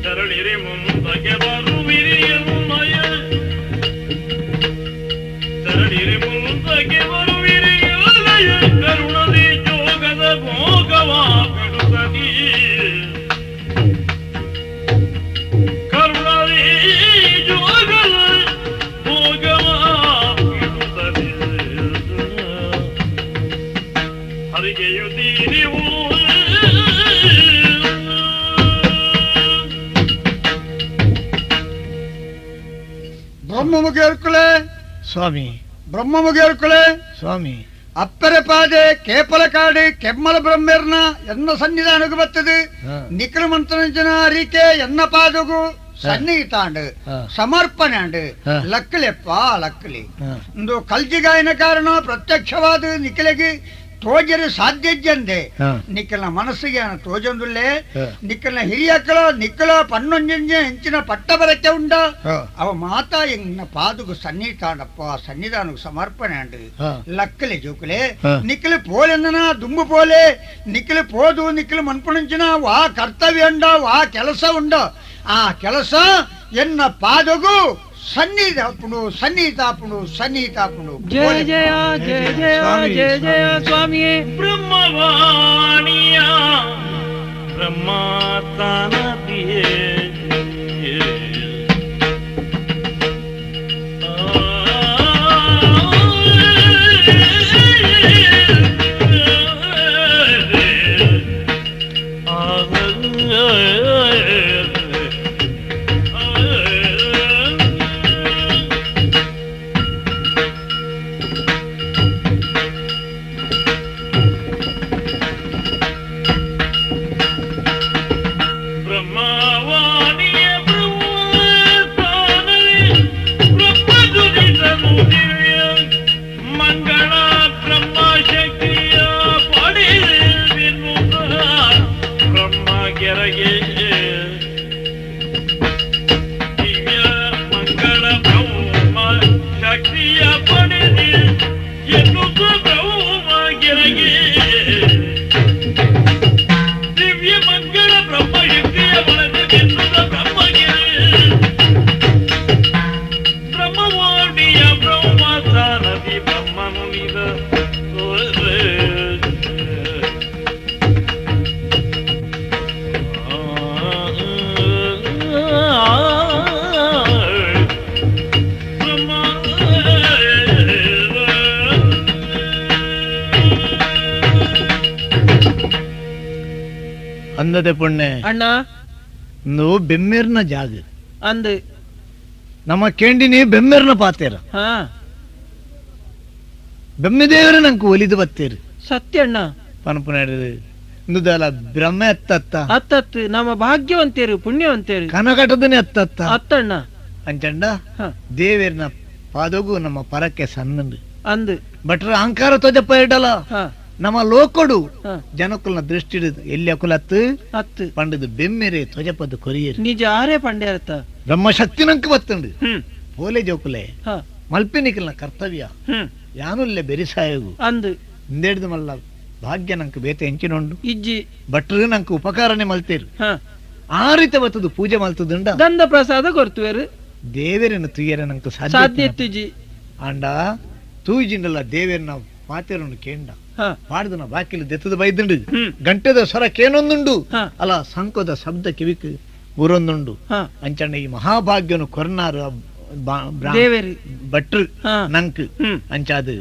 Speaker 1: ತೆರಳಿರಿ ಮುಂದಕ್ಕೆ ಬರುವಿರಿ ಎನ್ಮಯ ತೆರಳಿರಿ ಮುಂದಕ್ಕೆ ಬರುವಿರಿ ಎನ್ನಯ ಕರುಣದಿ ಜೋಗದ ಭೋಗವ ಬಿಡುತ್ತದಿ ಕರುಣದಿ ಜೋಗದ ಭೋಗವ ಬಿಡುತ್ತದಿ ಹರಿಗೆಯುತ್ತೀರಿ
Speaker 5: ಬ್ರಹ್ಮಮುಖೇರ್ಕುಳೆ
Speaker 2: ಸ್ವಾಮಿ
Speaker 5: ಬ್ರಹ್ಮಮುಖೇರ್ಕುಳೆ
Speaker 2: ಸ್ವಾಮಿ
Speaker 5: ಅಪ್ಪರೆ ಪಾದೆ ಕೇಪಲಕಾಡು ಕೆಮ್ಮಲ ಬ್ರಹ್ಮೇರ್ನ ಎನ್ನ ಸನ್ನಿಧಾನಕ್ಕೆ ಬರ್ತದೆ ನಿಕ್ರಮಂತನ ಅರಿಕೆ ಎನ್ನ ಪಾದಗು ಸನ್ನಿಹಿತಾಂಡ್ ಸಮರ್ಪಣೆ ಲಕ್ಕಲೆಪ್ಪ ಲಕ್ಕಲಿ ಇಂದು ಕಲ್ಜಿಗಾಯನ ಕಾರಣ ಪ್ರತ್ಯಕ್ಷವಾದ ನಿಖಲೆಗೆ ತೋಜರು ಸಾಧ್ಯಜ್ಜಂದೆ ನಿಕ್ಕಲ್ನ ಮನಸ್ಸಿಗೆ ತೋಜೊಂದುಲ್ಲೆ ನಿಕ್ಕಲ್ನ ಹಿರಿಯಕ್ಕಳ ನಿಕ್ಕಲ ಪನ್ನೊಂಜೆ ಹೆಂಚಿನ ಪಟ್ಟ ಬರಕ್ಕೆ ಉಂಡ ಅವ ಮಾತಾ ಎಂಗ್ನ ಪಾದುಗು ಸನ್ನಿಹಿತಾಂಡಪ್ಪ ಸನ್ನಿಧಾನకు ಸಮರ್ಪಣೆ ಅಂಡ್ ಲಕ್ಕಲೆ ಜೋಕುಲೆ ನಿಕ್ಕಲು ಪೋಲೆಂದನ ದುಂಬು ಪೋಲೆ ನಿಕ್ಕಲು ಪೋದು ನಿಕ್ಕಲು ಮನ್ಪುಣಂಚಿನ ವಾ ಕರ್ತವ್ಯ ಉಂಡ ವಾ ಕೆಲಸ ಉಂಡ ಆ ಕೆಲಸ ಎನ್ನ ಪಾದಗು ಸನ್ನಿಧಾಪುಡು ಸನ್ನಿಹಿತಾಪುಡು ಸನ್ನಿಹಿತಾಪುಡು.
Speaker 3: ಜಯ ಜಯ ಜಯ ಜಯ ಜಯ ಜಯ ಸ್ವಾಮಿಯೇ.
Speaker 1: ಬ್ರಹ್ಮವಾಣಿಯ ಬ್ರಹ್ಮತಾನದಿಯೇ
Speaker 2: ಅಂದದೆ ಪುಣ್ಯ
Speaker 3: ಅಣ್ಣ
Speaker 2: నువ్వు ಬೆಮ್ಮೆರ್ನ ಜಾಗ
Speaker 3: ಅಂದ್
Speaker 2: ನಮ್ಮ ಕೇಂಡಿನಿ ಬೆಮ್ಮೆರ್ನ ಪಾತೇರ ಬೆಮ್ಮೆದೇವರ ನಂಗೆ ಒಲಿದು ಬತ್ತೇರು
Speaker 3: ಸತ್ಯ ಅಣ್ಣ
Speaker 2: ಪನಪುನಾಡಿದು ಇಂದುದಲ್ಲ ಬ್ರಹ್ಮ ಎತ್ತತ್ತ
Speaker 3: ಅತ್ತತ್ತು ನಮ್ಮ ಭಾಗ್ಯವಂತೇರು ಪುಣ್ಯವಂತೇರು
Speaker 2: ಕನಕಟದನೆ ಅತ್ತತ್ತ
Speaker 3: ಅತ್ತಣ್ಣ
Speaker 2: ಅಂಚಂಡ ದೇವೇರ್ನ ಪಾದಗು ನಮ್ಮ ಪರಕ್ಕೆ ಸಣ್ಣಂದು
Speaker 3: ಅಂದ್
Speaker 2: ಭಟ್ರ ಅಹಂಕಾರ ತೋಜಪ್ಪ ಇಡಲ ನಮ್ಮ ಲೋಕೊಡು ಜನಕುಲ್ನ ದೃಷ್ಟಿ ಎಲ್ಲಿ ಅಕುಲತ್ತು
Speaker 3: ಅತ್ತು
Speaker 2: ಪಂಡದು ಬೆಮ್ಮೆರೆ ತ್ವಜಪದ ಕೊರಿಯರು
Speaker 3: ನಿಜ ಆರೇ ಪಂಡ್ಯರ್ಥ
Speaker 2: ಬ್ರಹ್ಮಶಕ್ತಿ ನಂಕ ಬತ್ತಂಡು ಪೋಲೆ ಜೋಕುಲೆ ಮಲ್ಪಿನಿಕಲ್ನ ಕರ್ತವ್ಯ ಯಾನುಲ್ಲೆ ಬೆರಿಸಾಯಗು
Speaker 3: ಅಂದು
Speaker 2: ಇಂದೇಡ್ದು ಮಲ್ಲ ಭಾಗ್ಯ ನಂಕ ಬೇತೆ ಎಂಚಿನೊಂಡು
Speaker 3: ಇಜ್ಜಿ
Speaker 2: ಭಟ್ರು ನಂಕ ಉಪಕಾರನೆ ಮಲ್ತೇರು ಆ ರೀತಿ ಬತ್ತದು ಪೂಜೆ ಮಲ್ತದುಂಡ
Speaker 3: ಗಂಧ ಪ್ರಸಾದ ಕೊರ್ತುವೇರು
Speaker 2: ದೇವರನ್ನು ತುಯ್ಯರೆ ನಂಕ
Speaker 3: ಸಾಧ್ಯ ಇತ್ತಿಜಿ
Speaker 2: ಅಂಡ ತೂಜಿಂಡಲ್ಲ ದೇವೇರ್ನ ಮಾತೇರನ್ನು ಕೇಂಡ ಪಾಡ್ದನ ಬಾಕಿಲು ದೆತ್ತದ ಬೈದುಂಡು ಗಂಟೆದ ಸ್ವರ ಕೇನೊಂದುಂಡು ಅಲ್ಲ ಸಂಕೋದ ಶಬ್ದ ಕಿವಿಕ್ ಊರೊಂದುಂಡು ಅಂಚಣ್ಣ ಈ ಮಹಾಭಾಗ್ಯನು ಕೊರ್ನಾರು
Speaker 3: ದೇವೇರಿ
Speaker 2: ಭಟ್ರು ನಂಕ್ ಅಂಚಾದು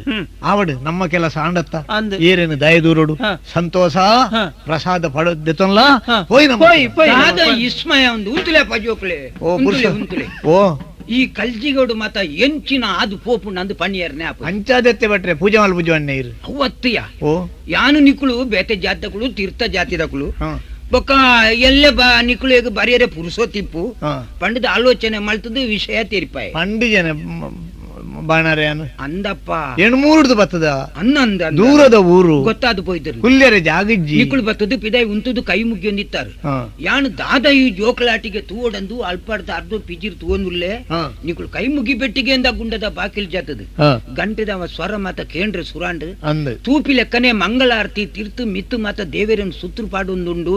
Speaker 2: ಆವಡು ನಮ್ಮ ಕೆಲಸ ಆಂಡತ್ತ ಏರೇನು ದಯದೂರೋಡು ಸಂತೋಷ ಪ್ರಸಾದ ಪಡೋದೆತ್ತನ್ಲ ಹೋಯ್ ನಮ್ಮ
Speaker 4: ಇಸ್ಮಯ ಒಂದು ಉಂತುಲೆ ಪಜೋಕ್ಲೆ ಉಂತುಲೆ
Speaker 2: ಓ
Speaker 4: ಈ ಕಲ್ಜಿಗೋಡು ಮಾತ ಎಂಚಿನ ಅದು ಪೋಪು ನಂದು ಪಣ್ಣಿಯರ್ನೆ
Speaker 2: ಅಂಚಾದತ್ತೆ ಬಟ್ರೆ ಪೂಜೆ ಮಲ್ ಪೂಜೆ ಅಣ್ಣೀರು
Speaker 4: ಅವತ್ತಯ್ಯ
Speaker 2: ಓ
Speaker 4: ಯಾನು ನಿಕ್ಕಳು ಬೇತೆ ಜಾತಕಳು ತೀರ್ಥ ಜಾತಿದಕಳು ಬೊಕ್ಕ ಎಲ್ಲೆ ಬಾ ನಿಕ್ಕಳು ಈಗ ಬರಿಯರೆ ಪುರುಷೋತಿಪ್ಪು ಪಂಡದ ಆಲೋಚನೆ ಮಲ್ತದ್ದು ವಿಷಯ ತೀರ್ಪಾಯ
Speaker 2: ಪಂಡಿಜನ ಬಾಣಾರೆ
Speaker 4: ಅಂದಪ್ಪ
Speaker 2: ಎಣ್ಮೂರ್ದು ಬತ್ತದ
Speaker 4: ಅನ್ನಂದ
Speaker 2: ದೂರದ ಊರು
Speaker 4: ಗೊತ್ತಾದ ಪೋಯ್ದರು
Speaker 2: ಕುಲ್ಯರೆ ಜಾಗಿಜ್ಜಿ
Speaker 4: ನಿಕ್ಕಳು ಬತ್ತದು ಪಿದಾಯಿ ಉಂತುದು ಕೈ ಮುಗಿಯೊಂದಿತ್ತಾರೆ ಯಾನು ದಾದ ಈ ಜೋಕಲಾಟಿಗೆ ತೂವಡಂದು ಅಲ್ಪಾಡ್ದ ಅರ್ಧ ಪಿಜಿರ್ ತೂವೊಂದುಲ್ಲೆ ನಿಕ್ಕಳು ಕೈ ಮುಗಿ ಬೆಟ್ಟಿಗೆ ಅಂದ ಗುಂಡದ ಬಾಕಿಲ್ ಜಾತದು ಗಂಟೆದ ಸ್ವರ ಮಾತ ಕೇಂದ್ರ ಸುರಾಂಡ್ ತೂಪಿ ಲೆಕ್ಕನೆ ಮಂಗಳಾರತಿ ತೀರ್ತು ಮಿತ್ತು ಮಾತ ದೇವೇರನ್ ಸುತ್ತರು ಪಾಡೊಂದುಂಡು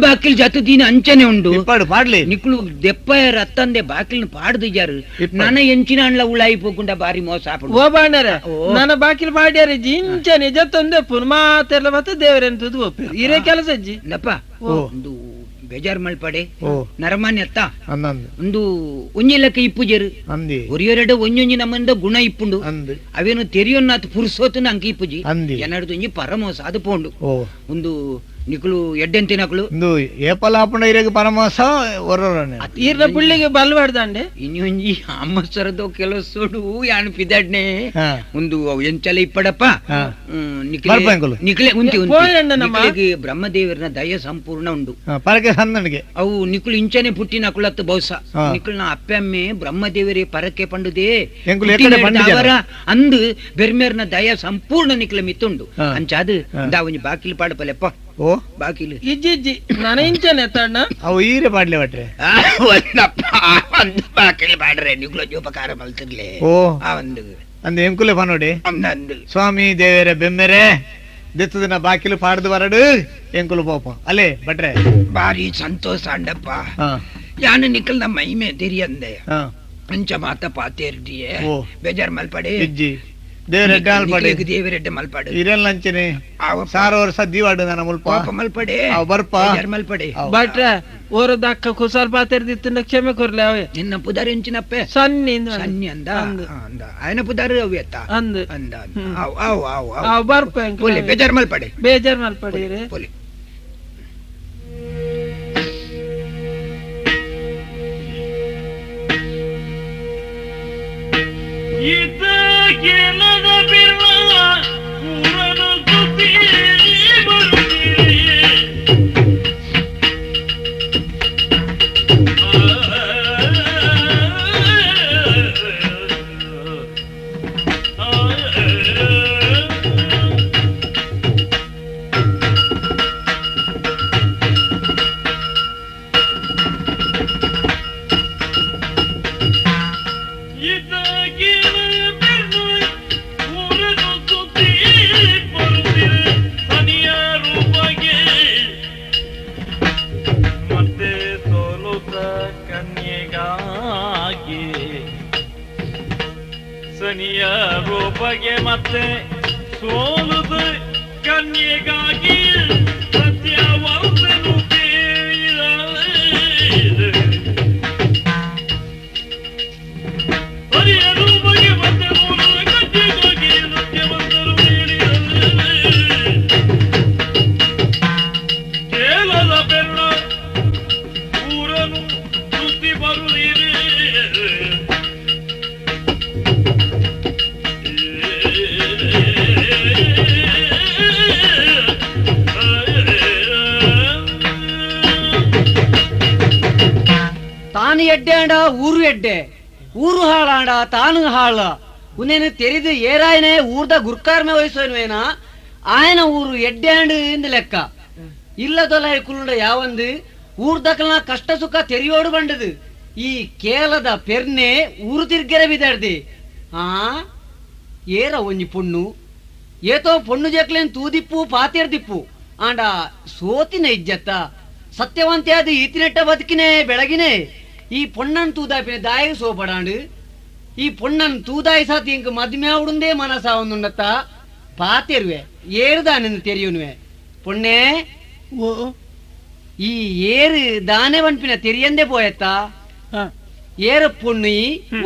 Speaker 4: ಬಾಕಿಲ್ ಜಾತದೀನ ಅಂಚನೆ ಉಂಡು
Speaker 2: ಪಾಡ್ಲಿ
Speaker 4: ನಿಕ್ಕಳು ದೆಪ್ಪಯ ರತ್ತಂದೆ ಬಾಕಿಲ್ನ ಪಾಡ್ದಿಜಾರು ನನ್ನ ಎಂಚಿನ ಅಣ್ಣ ಉಳಾಯಿ ಪೋಕುಂಡ ಬಾರಿ ಮೋಸ
Speaker 3: ಓ ಬಾಣರ ನನ್ನ ಬಾಕಿಲ್ ಪಾಡ್ಯಾರೆ ಜಿಂಚನೆ ಜತ್ತೊಂದೆ ಪುನ್ ಮಾತೆಲ್ಲ ಮತ್ತೆ ದೇವರೆಂತದ್ದು ಒಪ್ಪಿರು ಇರೇ ಕೆಲಸ ಅಜ್ಜಿ
Speaker 4: ನಪ್ಪ ಒಂದು ಬೇಜಾರ್ ಮಲ್ಪಡೆ ನರಮಾನ್ಯ ಅತ್ತ ಒಂದು ಒಂಜಿ ಲೆಕ್ಕ ಇಪ್ಪುಜರು ಒರಿಯೊರೆಡೆ ಒಂಜೊಂಜಿ ನಮ್ಮಿಂದ ಗುಣ ಇಪ್ಪುಂಡು ಅವೇನು ತೆರಿಯೊನ್ನಾತ್ ಪುರುಸೋತನ ಅಂಕ ಇಪ್ಪುಜಿ ಎನ್ನಡ್ದು ಒಂಜಿ ಪರಮೋಸ ಅದು ಪೋಂಡು ಒಂದು ನಿಕುಲು ಎಡ್ಡೆಂತಿನಕುಲು
Speaker 2: ಇಂದು ಏಪಲ ಆಪುಂಡ ಇರೆಗ್ ಪರಮಾಸ ಒರ್ರೊರನೆ
Speaker 3: ಈರ್ನ ಪುಳ್ಳಿಗೆ ಬಲ್ವಾಡ್ದಾಂಡೆ
Speaker 4: ಇನ್ನೊಂಜಿ ಅಮ್ಮಸರದೋ ಕೆಲಸೋಡು ಯಾನ್ ಪಿದಡ್ನೆ ಒಂದು ಎಂಚಲ ಇಪ್ಪಡಪ್ಪ ನಿಕ್ಲೆ ಉಂತಿ ನಿಕ್ಲೆಗ್ ಬ್ರಹ್ಮದೇವರನ ದಯ ಸಂಪೂರ್ಣ ಉಂಡು
Speaker 2: ಪರಕೆ ಸಂದಣಿಗೆ
Speaker 4: ಅವು ನಿಕುಲು ಇಂಚನೆ ಪುಟ್ಟಿನ ಕುಲತ್ತು ಬಹುಸ ನಿಕುಲ್ನ ಅಪ್ಪೆಮ್ಮೆ ಬ್ರಹ್ಮದೇವರೇ ಪರಕೆ ಪಂಡುದೇ ಅವರ ಅಂದು ಬೆರ್ಮೇರ್ನ ದಯ ಸಂಪೂರ್ಣ ನಿಕ್ಲೆ ಮಿತ್ತುಂಡು ಅಂಚಾದು ದಾ ಒಂಜಿ ಬಾಕಿಲು ಪಾಡಪಲೆಪ್ಪ
Speaker 2: ಓ
Speaker 4: ಬಾಕಿಲು
Speaker 3: ಇಜ್ಜಿ ಇಜ್ಜಿ ನನ ಇಂಚನೆ ತಣ್ಣ
Speaker 2: ಅವು ಈರೆ ಪಾಡ್ಲೆ ಬಟ್ರೆ
Speaker 4: ಒಂದು ಬಾಕಿಲು ಪಾಡ್ರೆ ನಿಕುಲ ಜೋಪಕಾರ ಮಲ್ತಿರ್ಲೆ
Speaker 2: ಓ
Speaker 4: ಆ ಒಂದು
Speaker 2: ಅಂದ್ ಎಂಕುಲೆ ಪನೋಡಿ ಸ್ವಾಮಿ ದೇವರೇ ಬೆಮ್ಮೆರೆ ದಿತ್ತದಿನ ಬಾಕಿಲು ಪಾಡ್ದು ಬರಡು ಎಂಕುಲು ಪೋಪ ಅಲ್ಲೇ ಬಟ್ರೆ
Speaker 4: ಬಾರಿ ಸಂತೋಷ ಅಂಡಪ್ಪ ಯಾನು ನಿಕಲ್ನ ಮಹಿಮೆ ತೆರಿಯಂದೆ ಅಂಚ ಮಾತ ಪಾತೇರ್ದಿಯೇ ಬೇಜಾರ್ ಮಲ್ಪಡೆ
Speaker 2: ಇಜ್ಜಿ ದೇವರೆಡ್ಡೆ ಮಲ್ಪಡೆ
Speaker 4: ದೇವರೆಡ್ಡೆ ಮಲ್ಪಡೆ
Speaker 2: ಇರೆಲ್ಲ ಅಂಚನೆ ಸಾರ ವರ್ಷ ದೀವಾಡು ನನ್ನ ಮುಲ್ಪ
Speaker 4: ಮಲ್ಪಡೆ
Speaker 2: ಬರ್ಪ
Speaker 4: ಮಲ್ಪಡೆ
Speaker 3: ಬಟ್ರೆ ಓರದ ಅಕ್ಕ ಕುಸಾಲ್ ಪಾತೇರ್ದಿತ್ತಿನ ಕ್ಷಮೆ ಕೊರ್ಲೆ ಅವೇ
Speaker 4: ನಿನ್ನ ಪುದಾರ್ ಎಂಚಿನಪ್ಪೆ
Speaker 3: ಸನ್ನಿ
Speaker 4: ಸನ್ನಿ ಅಂದ ಅಂದ ಆಯನ ಪುದಾರ್ ಅವೆತ್ತ
Speaker 3: ಅಂದ
Speaker 4: ಅಂದ ಆವ್ ಆವ್ ಆವ್
Speaker 3: ಆವ್ ಬರ್ಪ
Speaker 4: ಪೋಲೆ ಬೇಜಾರ್ ಮಲ್ಪಡೆ
Speaker 3: ಬೇಜಾರ್ ಮಲ್ಪಡೆ ರೇ
Speaker 4: ಪೋಲೆ
Speaker 1: ಕೇಳದ ಬಿರ್ಲ ಊರನು ಸುತ್ತಿ ಬರುತ್ತೀರಿ ಸನಿಯ ರೂಪಗೆ ಮತ್ತೆ ಸೋಲುದು ಕನ್ಯೆಗಾಗಿ ಸತ್ಯವಂತನು ಸನಿಯ ರೂಪಗೆ ಮತ್ತೆ ಸೋಲುದು ಕನ್ಯೆಗಾಗಿ ಸತ್ಯವಂತರು ಕೇಳದ ಬೆರಳ ಊರನು ಸುತ್ತಿ ಬರುತ್ತೀರಿ.
Speaker 6: ತಾನು ಎಡ್ಡೆ ಅಂಡ ಊರು ಎಡ್ಡೆ, ಊರು ಹಾಳಾಂಡ ತಾನು ಹಾಳ. ಉನ್ನೇನು ತೆರಿದು ಏರಾಯನೆ ಊರ್ದ ಗುರ್ಕಾರ್ಮೆ ವಹಿಸೋನ್ವೇನ ಆಯನ ಊರು ಎಡ್ಡೆ ಅಂಡು ಇಂದ ಲೆಕ್ಕ. ಇಲ್ಲದೊಲ ಕುಲ್ಲುಂಡ ಯಾವಂದು ಊರ್ದಕಲ್ನ ಕಷ್ಟ ಸುಖ ತೆರಿಯೋಡು ಬಂಡದು. ಈ ಕೇಲದ ಪೆರ್ನೆ ಊರು ತಿರ್ಗೆರೆ ಬಿದಾಡ್ದಿ. ಆ ಏರ ಒಂಜಿ ಪೊಣ್ಣು ಏತೋ ಪೊಣ್ಣು ಜಕ್ಲೇನ್ ತೂದಿಪ್ಪು ಪಾತೇರ್ದಿಪ್ಪು ಆಂಡ ಸೋತಿನ ಇಜ್ಜತ್ತ ಸತ್ಯವಂತೆ ಅದು ಈತಿನೆಟ್ಟ ಬದುಕಿನೇ ಬೆಳಗಿನೇ. ಈ ಪೊಣ್ಣನ್ ತೂದಾಪಿನ ದಾಯಿಗೆ ಸೋಪಡಾಂಡು ಈ ಪೊಣ್ಣನ್ ತೂದಾಯಿ ಸಾತಿ ಇಂಕ ಮದ್ಮೆ ಆವುಡುಂದೇ ಮನಸ ಒಂದುಂಡತ್ತ ಪಾತೆರುವೆ ಏರುದಾನೆಂದು ತೆರಿಯುನುವೆ. ಪೊಣ್ಣೆ
Speaker 3: ಓ
Speaker 6: ಈ ಏರು ದಾನೆ ವನ್ಪಿನ ತೆರಿಯಂದೇ ಪೋಯತ್ತ. ಏರ ಪೊಣ್ಣು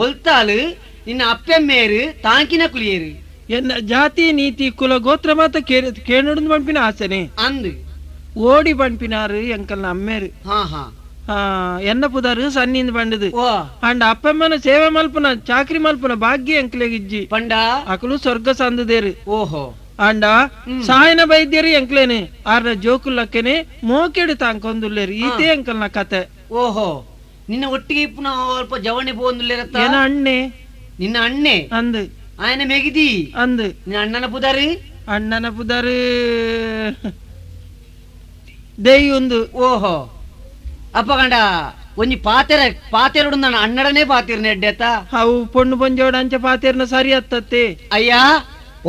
Speaker 6: ಒಲ್ತಾಲು ನಿನ್ನ ಅಪ್ಪೆಮ್ಮೇರು ತಾಂಕಿನ ಕುಲಿಯೇರು
Speaker 3: ಎನ್ನ ಜಾತಿ ನೀತಿ ಕುಲ ಗೋತ್ರ ಮಾತ ಕೇಳುಡು ಪಂಪಿನ ಆಸೆನೆ
Speaker 6: ಅಂದು
Speaker 3: ಓಡಿ ಪಂಪಿನಾರು ಎಂಕಲ್ನ ಅಮ್ಮೇರು.
Speaker 6: ಹಾ ಹಾ
Speaker 3: ಎನ್ನ ಪುದಾರು ಸನ್ನಿಂದ ಬಂಡದು ಅಂಡ ಅಪ್ಪಮ್ಮನ ಸೇವೆ ಮಲ್ಪನ ಚಾಕ್ರಿ ಮಲ್ಪನ ಭಾಗ್ಯ ಎಂಕ್ಲೆಗಿಜ್ಜಿ
Speaker 6: ಪಂಡ
Speaker 3: ಅಕಲು ಸ್ವರ್ಗ ಸಂದದೇರು.
Speaker 6: ಓಹೋ
Speaker 3: ಅಂಡ ಸಾಯನ ವೈದ್ಯರು ಎಂಕ್ಲೇನೆ ಆರ್ನ ಜೋಕುಲ್ಲಕ್ಕನೆ ಮೋಕೆಡು ತಾಂಕೊಂದುಲ್ಲೇರು ಈತೇ ಎಂಕಲ್ನ ಕತೆ.
Speaker 6: ಓಹೋ ನಿನ್ನ ಒಟ್ಟಿಗೆ ಇಪ್ಪುನ ಅಲ್ಪ ಜವಣಿ ಪೋಂದುಲ್ಲೇರತ್ತ
Speaker 3: ಏನ ಅಣ್ಣೆ
Speaker 6: ನಿನ್ನ ಅಣ್ಣೆ
Speaker 3: ಅಂದು
Speaker 6: ಆಯನ ಮೆಗಿದಿ
Speaker 3: ಅಂದು
Speaker 6: ನಿನ್ನ ಅಣ್ಣನ ಪುದಾರು
Speaker 3: ಅಣ್ಣನ ಪುದಾರು ದೇಯಿ ಒಂದು.
Speaker 6: ಓಹೋ ಅಪ್ಪ ಗಂಡ ಒಂಜಿ ಪಾತೆರ ಪಾತೆರಡು ನನ್ನ ಅಣ್ಣಡನೇ ಪಾತಿರ್ನ ಎಡ್ಡೆತ್ತ
Speaker 3: ಅವು ಪೊಣ್ಣು ಪೊಂಜೋಡ ಅಂಚ ಪಾತೆರ್ನ ಸರಿ ಅತ್ತತ್ತೆ.
Speaker 6: ಅಯ್ಯ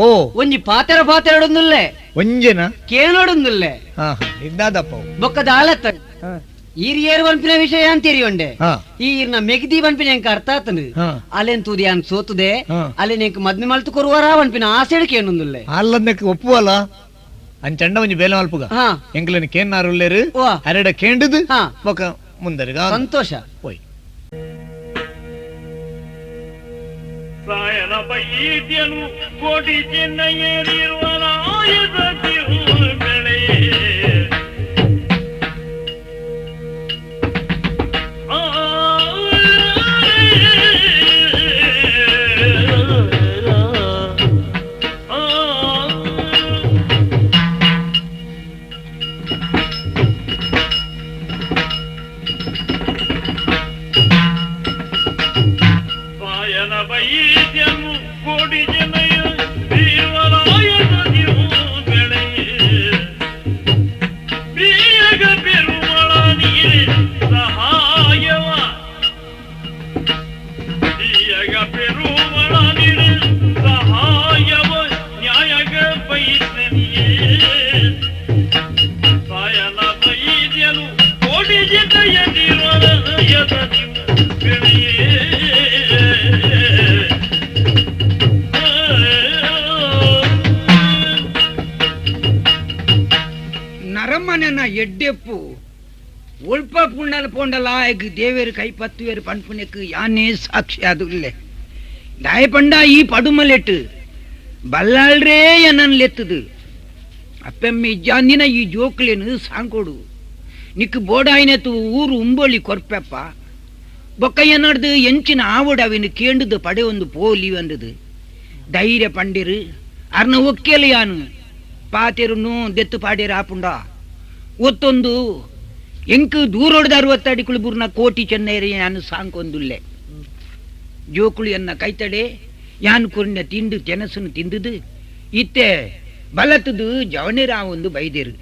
Speaker 2: ಓ
Speaker 6: ಒಂಜಿ ಪಾತೆರ ಪಾತೆರಡೊಂದುಲ್ಲೆ
Speaker 2: ಒಂಜೆನ
Speaker 6: ಕೇನೋಡೊಂದುಲ್ಲೆ
Speaker 2: ಇದ್ದಾದಪ್ಪ
Speaker 6: ಬೊಕ್ಕ ದಾಲತ್ತ ಈರಿಯೇರು ಪನ್ಪಿನ ವಿಷಯ ಅಂತೀರಿ ಈ ಈರ್ನ ಮೆಗ್ದಿ ಪನ್ಪಿನ ಎಂಕ ಅರ್ಥ ಆತನು ಅಲ್ಲೇನ್ ತೂದಿ ಅನ್ ಸೋತುದೆ ಅಲ್ಲೇನ್ ಎಂಕ ಮದ್ಮೆ ಮಲ್ತು ಕೊರುವಾರ ಪನ್ಪಿನ ಆಸೆಡ್ ಕೇನೊಂದುಲ್ಲೆ
Speaker 2: ಅಲ್ಲಂದಕ್ಕೆ ಒಪ್ಪುವಲ್ಲ ಅಂಚಂಡ ಒಂಜಿ ಬೇಲೆ ಮಲ್ಪುಗ ಎಂಕ್ಲೆನ್ ಕೇನ್ನಾರು ಉಲ್ಲೇರು ಅರೆಡ ಕೇಂಡುದು ಬೊಕ ಮುಂದರಿಗ
Speaker 6: ಸಂತೋಷ
Speaker 2: ಹೋಯ್.
Speaker 1: ಸಾಯನ ಬೈದ್ಯನು ಕೋಟಿ ಚಿನ್ನ ಏರಿರುವನಾಯದ ಬೆಳೆ.
Speaker 4: ನರಮನೆನ ಎಡ್ಡೆಪ್ಪು ಒಲ್ಪ ಪುಂಡಲ ಪೋಂಡಲ ಎಗ್ ದೇವೇರು ಕೈ ಪತ್ತುವೇರು ಪನ್ಪುನೆಕ್ ಯಾನೇ ಸಾಕ್ಷಿ ಅದು ಇಲ್ಲೆ ದಾಯ ಪಂಡ ಈ ಪಡುಮಲೆಟ್ಟು ಬಲ್ಲಾಳ್ರೇ ಎನ್ನನ್ ಲೆತ್ತದು ಅಪ್ಪೆಮ್ಮೆ ಇಜ್ಜಾಂದಿನ ಈ ಜೋಕ್ಲೇನು ಸಾಂಕೋಡು ನಿಕ್ ಬೋಡಾಯಿನತು ಊರು ಉಂಬೋಳಿ ಕೊರ್ಪೆಪ್ಪ ಬೊಕ್ಕಯ್ಯ ನಡ್ದು ಎಂಚಿನ ಆವಡ್ ಅವಿನ ಕೇಂಡದು ಪಡೆ ಒಂದು ಪೋಲಿ ಅಂದದು ಧೈರ್ಯ ಪಂಡಿರು ಅರ್ನ ಒಕ್ಕೇಲು ಯಾನು ಪಾತೆರುನು ದೆತ್ತು ಪಾಡೇರು ಆಪುಂಡ ಒತ್ತೊಂದು ಎಂಕ್ ದೂರೋಡ್ದ 60 ಅಡಿಕುಳು ಬುರ್ನ ಕೋಟಿ ಚೆನ್ನೈರಿ ಯಾನು ಸಾಂಕೊಂದುಲ್ಲೆ ಜೋಕುಳು ಎನ್ನ ಕೈತಡೆ ಯಾನ್ ಕುರಿನ ತಿಂದು ತೆನಸುನು ತಿಂದುದು ಇತ್ತೆ ಬಲತದು ಜವನಿರಾವೊಂದು ಬೈದೇರು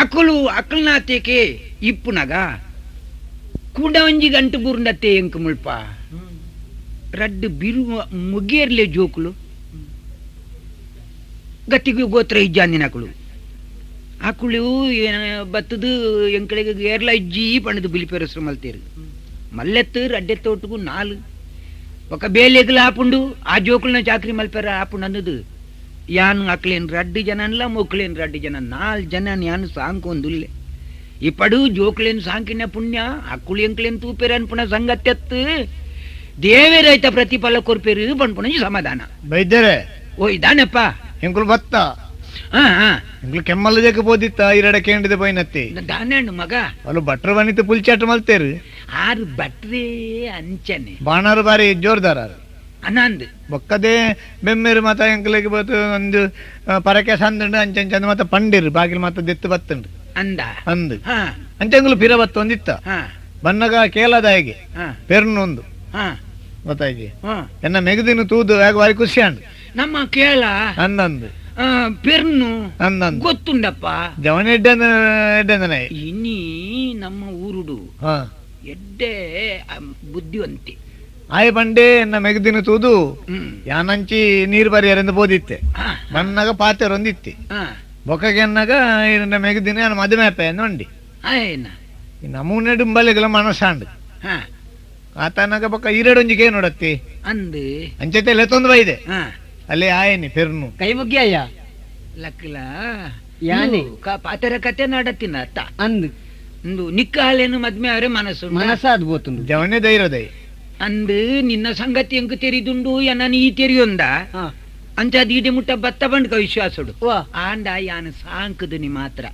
Speaker 4: ಅಕುಲು ಅಕಲ್ನಾತೇಕೆ ಇಪ್ಪುನಗ ಕೂಡ ಒಂಜಿ ಗಂಟು ಬೂರ್ನತ್ತೆ ಎಂಕ್ ಮುಲ್ಪ ರಡ್ಡು ಬಿರು ಮುಗಿಯರ್ಲೆ ಜೋಕುಲು ಗತಿಗೆ ಗೋತ್ರ ಇಜ್ಜಾಂದಿನಕುಲು ಅಕುಲು ಬತ್ತದು ಎಂಕಳಿಗೆ ಏರ್ಲ ಇಜ್ಜಿ ಪಣದು ಬಿಲಿಪೆರಸ್ರು ಮಲ್ತೇರು ಮಲ್ಲೆತ್ತು ರಡ್ಡೆತ್ತೋಟುಗು ನಾಲು ఒక ಬೇಲೆಗ್ಲ ಆಪುಂಡು ಆ ಜೋಕುಲ್ನ ಚಾಕ್ರಿ ಮಲ್ಪೆರ ಆಪುಂಡು ಅನ್ನದು ಯಾನ್ ಅಕ್ಲೇನ್ ರಡ್ಡು ಜನನ್ಲ ಮೊಕ್ಲೇನ್ ರಡ್ಡು ಜನ ನಾಲ್ ಜನ ಯಾನ್ ಸಾಂಕೊಂದುಲ್ಲೆ ಈ ಪಡು ಜೋಕ್ಲೇನ್ ಸಾಂಕಿನ ಪುಣ್ಯ ಅಕ್ಕುಳು ಎಂಕ್ಲೇನ್ ತೂಪೆರ ಅನ್ಪುಣ ಸಂಗತ್ಯತ್ತು ದೇವೇರೈತ ಪ್ರತಿಫಲ ಕೊರ್ಪೆರು ಪನ್ಪುಣ ಸಮಾಧಾನ.
Speaker 2: ಬೈದ್ಯರೇ
Speaker 4: ಓ ಇದಾನಪ್ಪ
Speaker 2: ಎಂಕುಲು ಬತ್ತ
Speaker 4: ಹಾ ಹಾ
Speaker 2: ಎಂಕುಲು ಕೆಮ್ಮಲ್ಲದಕ್ಕೆ ಪೋದಿತ್ತ ಇರಡ ಕೇಂಡಿದ ಪೋಯಿನತ್ತಿ
Speaker 4: ದಾನಣ್ಣು ಮಗ
Speaker 2: ಅಲ್ಲು ಭಟ್ರ ಬನಿತ ಪುಲ್ಚಾಟ ಮಲ್ತೇರು
Speaker 4: ಆರು ಭಟ್ರೇ ಅಂಚನೆ
Speaker 2: ಬಾಣಾರು ಬಾರಿ ಜೋರ್ದಾರ
Speaker 4: ಅನಂದ್
Speaker 2: ಬೊಕ್ಕದೇ ಬೆಮ್ಮೇರು ಮಾತ ಎಂಕುಲಿಗೆ ಬತ್ತು ಒಂದು ಪರಕೆ ಸಂದುಂಡು ಅಂಚಂಚಂದು ಮಾತ ಪಂಡಿರು ಬಾಗಿಲು ಮಾತ ದೆತ್ತು ಬತ್ತುಂಡು
Speaker 4: ಅಂದ
Speaker 2: ಅಂದು
Speaker 4: ಹಾ
Speaker 2: ಅಂಚಂಗುಲು ಪಿರ ಬತ್ತು ಒಂದಿತ್ತ
Speaker 4: ಹಾ
Speaker 2: ಬನ್ನಗ ಕೇಳದಾಯಿಗೆ
Speaker 4: ಹಾ
Speaker 2: ಪೆರ್ನೊಂದು
Speaker 4: ಹಾ
Speaker 2: ಗೊತ್ತಾಯ್ತು
Speaker 4: ಹಾ
Speaker 2: ಎನ್ನ ಮೆಗದಿನ ತೂದು ಆಗ ಬಾರಿ ಖುಷಿ ಅಂಡು
Speaker 4: ನಮ್ಮ ಕೇಳ
Speaker 2: ಅಂದಂದು
Speaker 4: ಪೆರ್ನು
Speaker 2: ಅಂದಂದು
Speaker 4: ಗೊತ್ತುಂಡಪ್ಪ
Speaker 2: ಜವನ ಎಡ್ಡೆಂದ ಎಡ್ಡೆಂದನೆ
Speaker 4: ಇನಿ ನಮ್ಮ ಊರುಡು
Speaker 2: ಹಾ
Speaker 4: ಎಡ್ಡೆ ಬುದ್ಧಿವಂತೆ
Speaker 2: ಆಯ ಪಂಡೆ ಎನ್ನ ಮೆಗದಿನ ತೂದು ಯಾನಂಚಿ ನೀರು ಬರಿಯರೆಂದು ಬೋದಿತ್ತೆ ಬನ್ನಗ ಪಾತೆರೊಂದಿತ್ತೆ ಬೊಕ್ಕಗೆನ್ನಗ ಎನ್ನ ಮೆಗದಿನ ಯಾನ ಮದುವೆ ಅಪ್ಪ ಎಂದು
Speaker 4: ಆಯನ
Speaker 2: ನಮೂನೆ ಡುಂಬಲೆಗಳ ಮನಸ್ಸಾಂಡು ಆತನಗ ಬೊಕ್ಕ ಈರಡೊಂಜಿಗೆ ನೋಡತ್ತಿ
Speaker 4: ಅಂದು
Speaker 2: ಅಂಚತೆ ಲೆತ್ತೊಂದು ಬೈದೆ ಅಲ್ಲಿ ಆಯನಿ ಪೆರ್ನು
Speaker 6: ಕೈ ಮುಗ್ಗಿ ಅಯ್ಯ
Speaker 4: ಲಕ್ಲ
Speaker 6: ಯಾನೆ
Speaker 4: ಪಾತೆರ ಕತೆ ನಡತಿನ ಅತ್ತ
Speaker 6: ಅಂದು
Speaker 4: ಇಂದು ನಿಕ್ಕಾಲೇನು ಮದ್ಮೆ ಅವರೇ ಮನಸ್ಸು
Speaker 6: ಮನಸ್ಸಾದ್ ಬೋತುಂಡು
Speaker 2: ಜವನೇ ಧೈರ್ಯದೈ
Speaker 4: ಅಂದು ನಿನ್ನ ಸಂಗತಿ ಎಂಕು ತೆರಿದುಂಡು ಎನ್ನ ಈ ತೆರಿಯೊಂದ ಅಂಚ ದೀಡೆ ಮುಟ್ಟ ಬತ್ತ ಬಂಡ್ಕ ವಿಶ್ವಾಸುಡು ಆಂಡ ಯಾನು ಸಾಂಕದು ನಿ ಮಾತ್ರ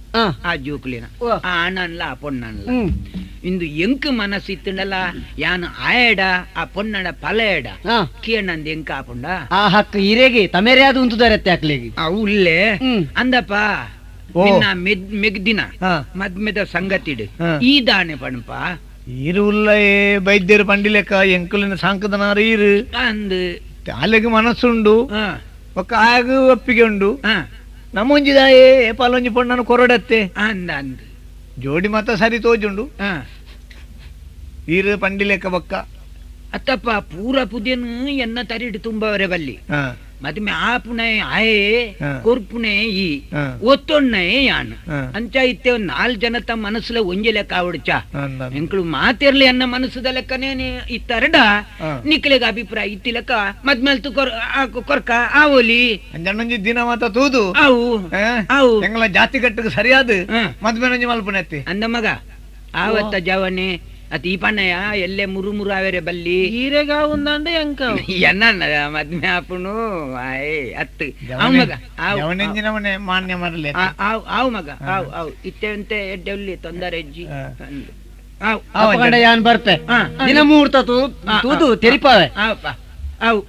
Speaker 4: ಆ ಜೋಕುಲಿನ ಆ ಅಣ್ಣನ್ಲ ಆ ಪೊಣ್ಣನ್ಲ ಇಂದು ಎಂಕ್ ಮನಸ್ಸು ಇತ್ತುಂಡಲ್ಲ ಯಾನು ಆಯಡ ಆ ಪೊನ್ನಡ ಪಲ ಎಡ ಕೇಣಂದ ಎಂಕ ಆಪುಂಡ
Speaker 6: ಆ ಹಕ್ಕು ಇರೆಗೆ ತಮೇರೆ ಅದು ಉಂತುದಾರತ್ತೆ ಹಾಕ್ಲಿಗೆ
Speaker 4: ಉಲ್ಲೆ ಅಂದಪ್ಪ ನಿನ್ನ ಮೆಗ್ದಿನ ಮದ್ಮೆದ ಸಂಗತಿಡು ಈ ದಾನೆ ಪಣಪ
Speaker 2: ಈರು ಉಲ್ಲ ವೈದ್ಯರು ಪಂಡಿಲೆಕ್ಕ ಎಂಕುಲಿನ ಸಾಂಕದನಾರು ಈರು
Speaker 4: ಅಂದು
Speaker 2: ಅಲ್ಲಿಗೆ ಮನಸ್ಸುಂಡು ಒಕ್ಕ ಆಗ ಒಪ್ಪಿಗೆ ಉಂಡು ನಮ್ಮೊಂಜಿದಾಯೇ ಏಪಾಲೊಂಜಿ ಪೊಣ್ಣನು ಕೊರಡತ್ತೆ
Speaker 4: ಅಂದ ಅಂದು
Speaker 2: ಜೋಡಿ ಮಾತ ಸರಿ ತೋಜುಂಡು ಈರು ಪಂಡಿಲೆಕ್ಕ ಬೊಕ್ಕ
Speaker 4: ಅತ್ತಪ್ಪ ಪೂರ ಪುದೇನು ಎನ್ನ ತರಿಡು ತುಂಬವರೆ ಬಲ್ಲಿ ಮದ್ಮೆ ಆಪುಣೆ ಆಯೇ ಕೊರ್ಪುಣೆ ಈ ಒತ್ತೊಣ್ಣೆ ಯಾನ್ ಅಂಚ ಇತ್ತೆ ನಾಲ್ ಜನತ ಮನಸ್ಸುಲ ಒಂಜಿ ಲೆಕ್ಕ ಆವಡ್ಚ ಎಂಕುಲು ಮಾತಿರ್ಲಿ ಅನ್ನ ಮನಸ್ಸುದ ಲೆಕ್ಕನೇ ಇತ್ತರಡ ನಿಕ್ಲೆಗ ಅಭಿಪ್ರಾಯ ಇತ್ತಿ ಲೆಕ್ಕ ಮದ್ಮೇಲ್ತು ಕೊರ್ಕ ಆವೋಲಿ
Speaker 2: ಅಂಜಣ್ಣೊಂಜಿ ದಿನ ಮಾತ ತೂದು
Speaker 4: ಅವು ಅವು
Speaker 2: ಎಂಗಳ ಜಾತಿ ಕಟ್ಟಕ್ಕೆ ಸರಿಯಾದ ಮದ್ಮೆನೊಂಜಿ ಮಲ್ಪುಣೆ ಅತ್ತಿ
Speaker 4: ಅಂದ ಮಗ ಆವತ್ತ ಜವನೆ ಅತಿ ಈ ಪಣ್ಣಯ್ಯ ಎಲ್ಲೆ ಮುರು ಮುರು ಆವೆರೆ ಬಲ್ಲಿ
Speaker 3: ಈರೆಗ ఉందంటే ಎಂಕ
Speaker 4: ಎನ್ನ ಮದ್ಮೆ ಆಪುಣು ಆಯ್ ಅತ್ತು ಆವ್ ಮಗ ಆವ್
Speaker 2: ಜವನೆಂಜಿನವನೆ ಮಾನ್ಯ ಮಾಡಲಿ
Speaker 4: ಆವ್ ಆವ್ ಮಗ ಆವ್ ಆವ್ ಇತ್ತೆ ಎಡ್ಡೆ ಉಲ್ಲಿ ತೊಂದರೆ ಅಜ್ಜಿ ಆವ್
Speaker 6: ಅಪ್ಪಗಂಡ ಯಾನ್ ಬರ್ಪೆ ದಿನ ಮುಹೂರ್ತ ತೂದು ತೆರಿಪಾವೆ
Speaker 4: ಆವಪ್ಪ ಆವ್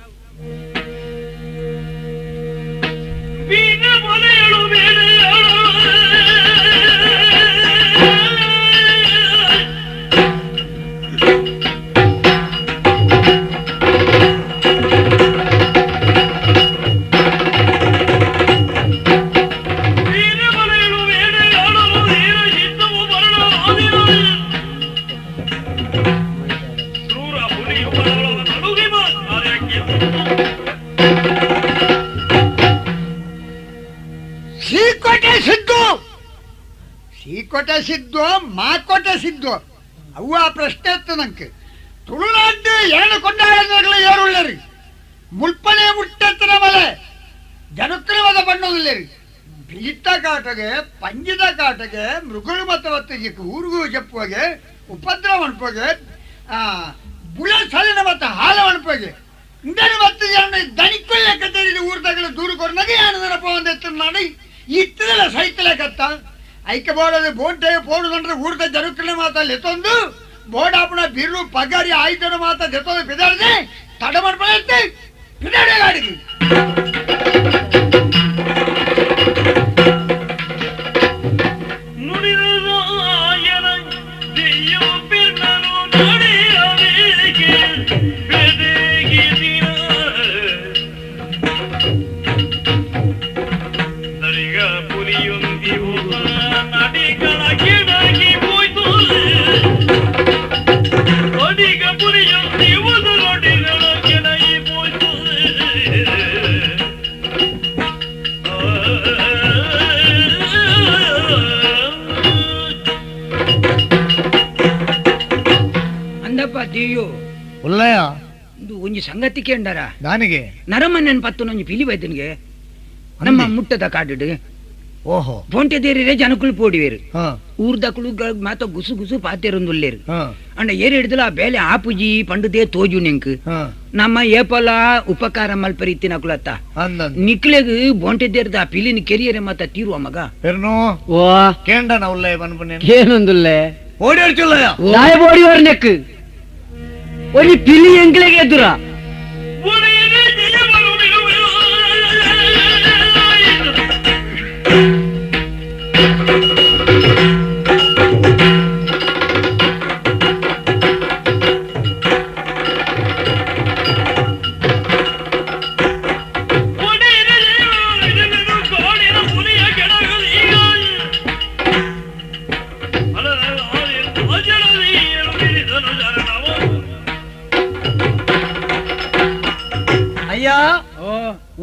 Speaker 5: ಸೀಕೋಟೆ ಸಿದ್ದು ಮಾಕೋಟೆ ಸಿದ್ದು ಅವು ಆ ಪ್ರಶ್ನೆ ಇತ್ತು ನಂಗೆ. ತುಳುನಾಡು ಏನು ಕೊಂಡಾಡಗಳು ಏರುಳ್ಳರಿ ಮುಲ್ಪನೆ ಮುಟ್ಟೆತ್ತನ ಮಲೆ ಜನಕ್ರಮದ ಬಣ್ಣದಿಲ್ಲರಿ. ಬೀತ ಕಾಟಗೆ ಪಂಜಿದ ಕಾಟಗೆ ಮೃಗುಳು ಮತ ಒತ್ತಿಗೆ ಊರಿಗೂ చెಪ್ಪುವಾಗೆ ಉಪದ್ರವ ಅನ್ಪೋಗೆ ಬುಳ ಸಲಿನ ಮತ್ತ ಹಾಲ ಅನ್ಪೋಗೆ ಇಂದನು ಮತ್ತು ದಣಿಕೊಲ್ಲೆಕ್ಕ తెలియదు ಊರು ತಗಲು ದೂರು ಕೊರ್ನಗೆ ಏನು ನೆನಪ ಒಂದೆತ್ತನಾಡು ಇತ್ತದಲ್ಲ ಸೈತಲೆಕತ್ತ ಐಕ ಬೋಡದು ಬೋಂಟೆ ಪೋಡುದಂದ್ರೆ ಊರ್ದ ಜನಕ್ಕಲೆ ಮಾತ ಲೆತ್ತೊಂದು ಬೋಡಾಪುಣ ಬಿರು ಪಗಾರಿ ಆಯ್ತನ ಮಾತ ದೆತ್ತೊಂದು ಬಿದಾಡದೆ ತಡ ಮಾಡ್ಕೊಳ್ಳುತ್ತೆ ಬಿದಾಡೆ ಗಾಡಿಗೆ.
Speaker 4: ಒಂಜಿ ಸಂಗತಿ ಕೇಂಡರ
Speaker 2: ದಾನಿಗೆ
Speaker 4: ನರಮನ್ನನ್ ಪತ್ತುನೊಂಜಿ ಪಿಲಿ ಬೈದನಿಗೆ ನಮ್ಮ ಮುಟ್ಟದ ಕಾಡು.
Speaker 2: ಓಹೋ
Speaker 4: ಪೋಂಟೆ ದೇರಿರೆ ಜನಕುಲು ಪೋಡಿವೇರು ಊರ್ದಕುಲು ಮಾತ ಗುಸು ಗುಸು ಪಾತೇರೊಂದುಲ್ಲೇರು ಅಂಡ ಏರು ಹಿಡಿದಲ ಆ ಬೇಲೆ ಆಪುಜಿ ಪಂಡುದೇ ತೋಜು ನೆಂಕ್ ನಮ್ಮ ಏಪಲ ಉಪಕಾರ ಮಲ್ಪರಿತ್ತಿನ ಕುಲತ್ತ ನಿಕ್ಲೆಗ್ ಬೋಂಟೆ ದೇರ್ದ ಆ ಪಿಲಿನ ಕೆರಿಯರೆ ಮಾತ ತೀರುವ ಮಗ
Speaker 3: ಓ
Speaker 2: ಕೇಂಡನ ಉಲ್ಲಯ ಬನ್ಪುನೆ
Speaker 3: ಏನೊಂದುಲ್ಲೆ
Speaker 2: ಓಡಿ ಅಡ್ಚುಲ್ಲಯ
Speaker 3: ದಾಯ ಬೋಡಿವರ್ ನೆಕ್ ಒಂಜಿ ಪಿಲಿ ಎಂಕ್ಲೆಗೆ ಎದುರ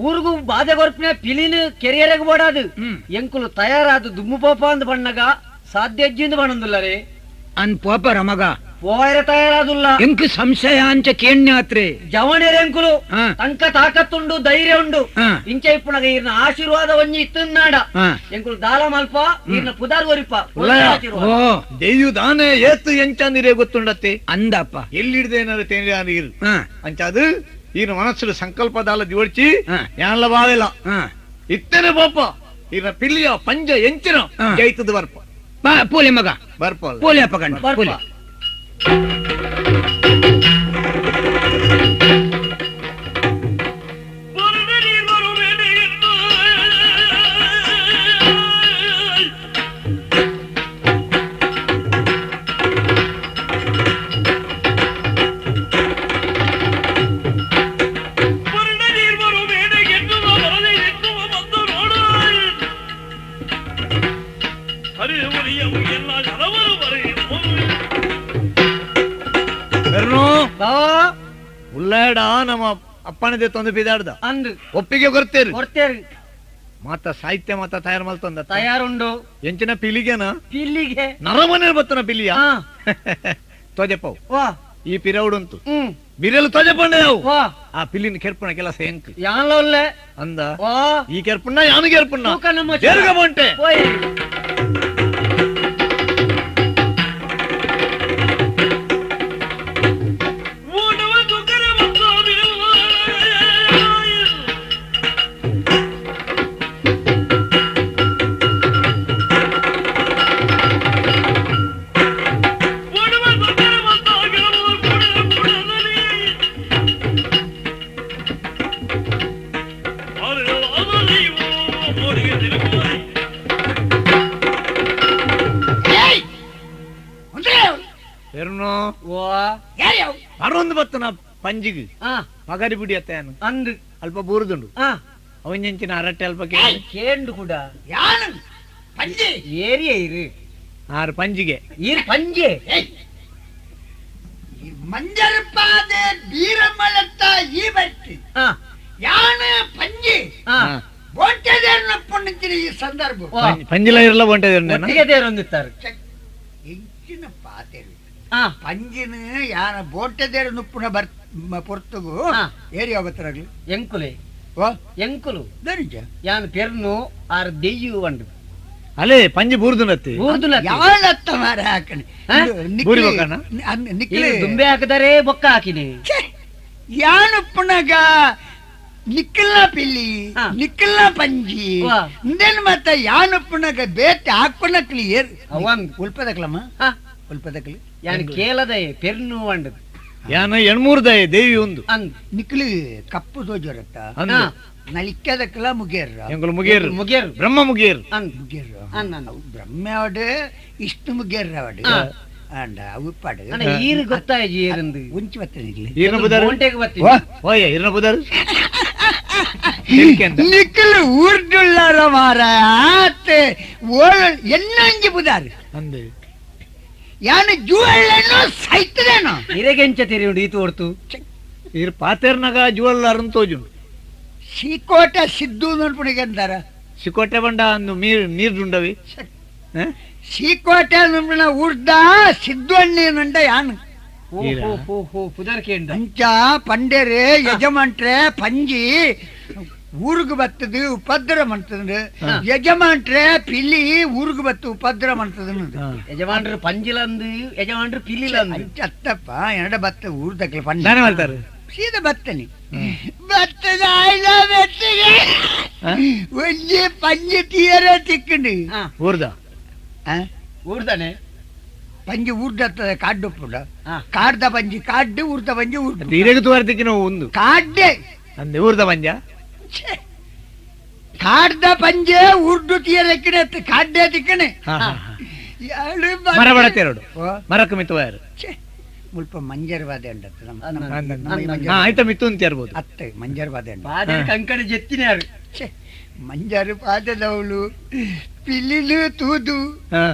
Speaker 3: ಊರಿಗೂ ಬಾಧೆ ಕೊರ್ಪಿನ ಪಿಲಿನ ಕೆರಿಯರೆಗ್ ಬೋಡಾದು ಎಂಕುಲು ತಯಾರಾದ ದುಮ್ಮು ಪೋಪ ಅಂದ್ ಬಣ್ಣಗ ಸಾಧ್ಯ ಅಜ್ಜಿಂದ ಬಣ್ಣಂದುಲ್ಲರೇ
Speaker 4: ಅನ್ ಪೋಪರ ಮಗ
Speaker 3: ಪೋಯರ ತಯಾರಾದುಲ್ಲ
Speaker 4: ಎಂಕು ಸಂಶಯ ಅಂಚ ಕೇಣ್ಯಾತ್ರೆ
Speaker 3: ಜವಣೆರೆ ಎಂಕುಲು ತಂಕ ತಾಕತ್ತುಂಡು ಧೈರ್ಯ ಉಂಡು ಇಂಚ ಇಪ್ಪುನಗ ಈರ್ನ ಆಶೀರ್ವಾದ ಒಂಜಿ ಇತ್ತುನ್ನಾಡ ಎಂಕುಲು ದಾಲ ಮಲ್ಪ ಈರ್ನ ಪುದಾರ್ ಒರಿಪ
Speaker 2: ದೆಯ್ಯು ದಾನೆ ಏತ್ತು ಎಂಚಂದಿರೇ ಗೊತ್ತುಂಡತ್ತೆ
Speaker 4: ಅಂದಪ್ಪ
Speaker 2: ಎಲ್ಲಿಡ್ದೇನಾರು ತೇನಿರು ಅಂಚಾದು ಈನ ಮನಸ್ಸು ಸಂಕಲ್ಪದಾಲ ದಿವಡ್ಚಿ ಯಾನ್ಲ ಬಾವಿಲ್ಲ ಇತ್ತೇನೆ ಪಾಪ ಈನ ಪಿಲಿಯ ಪಂಜ ಎಂಚಿನ ಜೈತದ ಬರ್ಪ
Speaker 4: ಪೋಲೆ ಮಗ
Speaker 2: ಬರ್ಪ
Speaker 4: ಪೋಲೆ ಅಪ್ಪ ಗಂಡ ಪೋಲೆ.
Speaker 2: ಉಳ್ಳಾಡ ನಮ್ಮ ಅಪ್ಪನದೇ ತಂದು ಬಿದಾಡ್ದ
Speaker 3: ಅಂದು
Speaker 2: ಒಪ್ಪಿಗೆ ಕೊರ್ತೇರು
Speaker 3: ಕೊರ್ತೇರು
Speaker 2: ಮಾತ ಸಾಹಿತ್ಯ ಮಾತ ತಯಾರು ಮಲ್ತಂದ
Speaker 3: ತಯಾರುಂಡು
Speaker 2: ಎಂಚಿನ ಪಿಲಿಗೆನ
Speaker 3: ಪಿಲಿಗೆ
Speaker 2: ನರಮನೆ ಬತ್ತನ ಪಿಲಿಯ ತೋಜಪ್ಪವು ಈ ಪಿರೌಡುಂತು ಬಿರಲು ತೋಜಪ್ಪಂಡ ಆ ಪಿಲಿನ ಕೆರ್ಪುಣ ಕೆಲಸ ಎಂಕ್
Speaker 3: ಯಾನ್ಲ
Speaker 2: ಅಂದ ಈ ಕೆರ್ಪುಣ್ಣ ಯಾನು ಕೆರ್ಪುಣ್ಣ ಬಂಟೆ ಬತ್ತನ ಪಂಜಿಗೆ ಪಗರಿ ಬಿಡಿ ಅತ್ತ
Speaker 3: ಅಂದು
Speaker 2: ಅಲ್ಪ ಬೂರುದುಂಡು ಅವಂಜಿನ ಅರಟ್ಟೆ ಅಲ್ಪ
Speaker 3: ಕೇಂಡು ಕೂಡ
Speaker 5: ಪಂಜಿ
Speaker 3: ಏರಿಯ ಇರು
Speaker 2: ಆರು ಪಂಜಿಗೆ
Speaker 3: ಈರ್ ಪಂಜೆ
Speaker 5: ಮಂಜರ್ಪಾದೆ ಬೀರಮಲತ್ತ ಈ ಬಟ್ಟಿ ಯಾಣ ಪಂಜಿ ಬೋಂಟೆದೇರ್ನಪ್ಪು ನಿಂಚಿನ ಈ ಸಂದರ್ಭ
Speaker 2: ಪಂಜಿಲ ಇರಲ್ಲ ಬೋಂಟೆದೇರ್ನ
Speaker 6: ಒಟ್ಟಿಗೆ ದೇರೊಂದಿತ್ತಾರೆ
Speaker 5: ಇಂಚಿನ ಪಾತೆರು ಪಂಜಿನ ಯಾನ ಬೋಂಟೆದೇರು ನುಪ್ಪುನ ಬರ್ ಪೊರ್ತುಗು ಏರಿ ಹೋಗತ್ತರಾಗ್ಲಿ
Speaker 6: ಎಂಕುಲೆ ಎಂಕುಲು
Speaker 5: ದರಿಜ
Speaker 6: ಯಾನ್ ಪೆರ್ನು ಆರ್ ದೆಯ್ಯು వంಡು
Speaker 2: ಅಲೆ ಪಂಜಿ ಬೂರ್ದುನತ್ತಿ
Speaker 6: ಬೂರ್ದುನತ್ತಿ
Speaker 5: ಯಾವಳತ್ತ ಮಾರ ಹಾಕಣಿ
Speaker 2: ಬೂರಿ ಬೊಕ್ಕನ
Speaker 5: ನಿಕ್ಲೆ
Speaker 6: ದುಂಬೆ ಹಾಕಿದರೆ ಬೊಕ್ಕ ಹಾಕಿನಿ
Speaker 5: ಯಾನುಪ್ಪುನಗ ನಿಕ್ಕಲ್ನ ಪಿಲ್ಲಿ ನಿಕ್ಕಲ್ನ ಪಂಜಿ ಇಂದೇನು ಮತ್ತ ಯಾನುಪ್ಪುನಗ ಬೇತೆ ಹಾಕೊನಕ್ಲಿ ಏರ್ ಉಲ್ಪದಕ್ಲಮ್ಮ ಉಲ್ಪದಕ್ಲಿ
Speaker 6: ಯಾನ್ ಕೇಳದೆ ಪೆರ್ನು వంಡು
Speaker 2: ಯಾನ ಎಣ್ಮೂರ್ದಾಯ ದೇವಿ ಒಂದು
Speaker 5: ನಿಕ್ಲಿ ಕಪ್ಪು ತೋಜರತ್ತ ನಲಿಕ್ಕದಕ್ಲ ಮುಗೇರ್ರ
Speaker 2: ಎಂಕುಲು ಮುಗೇರು
Speaker 6: ಮುಗೇರು
Speaker 2: ಬ್ರಹ್ಮ ಮುಗೇರು
Speaker 5: ಮುಗೇರು ಬ್ರಹ್ಮ ಅವಡು ಇಷ್ಟು ಮುಗೇರ್ರ ಅವಡು ಅಂಡ ಅವು ಪಾಡು
Speaker 6: ಈರು ಗೊತ್ತಾಯ್ತು ಏರಂದು
Speaker 5: ಉಂಚಿ ಬರ್ತೇನೆ ಇಲ್ಲಿ
Speaker 2: ಈರ್ನ ಬುದಾರು
Speaker 6: ಓಂಟೆಗೆ ಬರ್ತೀನಿ
Speaker 2: ಓಯ ಈರ್ನ ಬುದಾರು
Speaker 5: ನಿಕ್ಕಲು ಊರ್ದುಳ್ಳಾರ ಮಾರ ಆತೆ ಓಳ ಎನ್ನಂಜಿ ಬುದಾರು
Speaker 2: ಅಂದೆ
Speaker 5: ಯಾನು ಜುವಳ್ಳೇನೋ ಸೈತದೇನೋ
Speaker 6: ಇರೆಗೆಂಚ ತೆರಿಯುಂಡು ಈತು ಹೊರ್ತು
Speaker 2: ಈರ್ ಪಾತೇರ್ನಾಗ ಜುವಳ್ಳಾರನ್ ತೋಜುಂಡು
Speaker 5: ಸಿಕೋಟೆ ಸಿದ್ದು ನೋಡ್ಪುಣಿಗೆ ಅಂತಾರ
Speaker 2: ಸಿಕೋಟೆ ಬಂಡ ಅಂದು ನೀರ್ ನೀರ್ದುಂಡವಿ
Speaker 5: ಸೀಕೋಟೆ ನುಂಬಿನ ಊರ್ದ ಸಿದ್ದು ಅಣ್ಣೇನುಂಡ ಯಾನು ಅಂಚ ಪಂಡೇರೆ ಯಜಮಾನ್ಟ್ರೆ ಪಂಜಿ ಊರಿಗೆ ಬತ್ತದು ಉಪದ್ರ ಮಾಡ್ತದ ಯಜಮಾನ್ಟ್ರೆ ಪಿಲಿ ಊರಿಗೆ ಬತ್ತು ಉಪದ್ರ ಮಾಡ್ತದ
Speaker 6: ಯಜಮಾನ್ರು ಪಂಜಿಲಂದು ಯಜಮಾನ್ರು ಪಿಲಿಲಂದು
Speaker 5: ಅಂಚ ಅತ್ತಪ್ಪ ಎನಡ ಬತ್ತ ಊರ್ ದಕ್ಲ ಪಂಜಿ
Speaker 2: ನಾನೇ ಮಾಡ್ತಾರೆ
Speaker 5: ಸೀದಾ ಬತ್ತನಿ ಬತ್ತದ ಆಯ್ಲ ಬೆಟ್ಟಿಗೆ ಒಂಜಿ ಪಂಜಿ ತೀರ ತಿಕ್ಕಂಡು
Speaker 2: ಊರ್ದ
Speaker 6: ಊರ್ದಾನೆ
Speaker 5: ಪಂಜಿ ಊರ್ದತ್ತದ ಕಾಡ್ಡು ಪುಡ ಕಾಡ್ದ ಪಂಜಿ ಕಾಡ್ಡು ಊರ್ದ ಪಂಜಿ ಊರ್ದ
Speaker 2: ತೀರೆಗೆ ತೋರ್ತಿಕ್ಕೆ ನಾವು ಒಂದು
Speaker 5: ಕಾಡ್ಡೆ
Speaker 2: ಅಂದೆ ಊರ್ದ ಪಂಜ
Speaker 5: ಕಾಡ್ದ ಪಂಜೆ ಊರ್ದು ತೀರಕ್ಕಿಣೆ ಕಾಡ್ಡೆ ತಿಕ್ಕಣೆ
Speaker 2: ಮರ ಬಡತೇರಡು ಮರಕ್ಕೆ ಮಿತ್ತುವಾರು
Speaker 5: ಮುಲ್ಪ ಮಂಜರ್ವಾದೆ ಉಂಟತ್ತು
Speaker 2: ಆಯ್ತಾ ಮಿತ್ತು ಅಂತ ಇರ್ಬೋದು
Speaker 5: ಅತ್ತೆ ಮಂಜರ್ವಾದೆ ಉಂಟು
Speaker 6: ಕಂಕಣ ಜೆತ್ತಿನಾರು
Speaker 5: ಮಂಜರು ಪಾದದವಳು ಪಿಲ್ಲಿಲು ತೂದು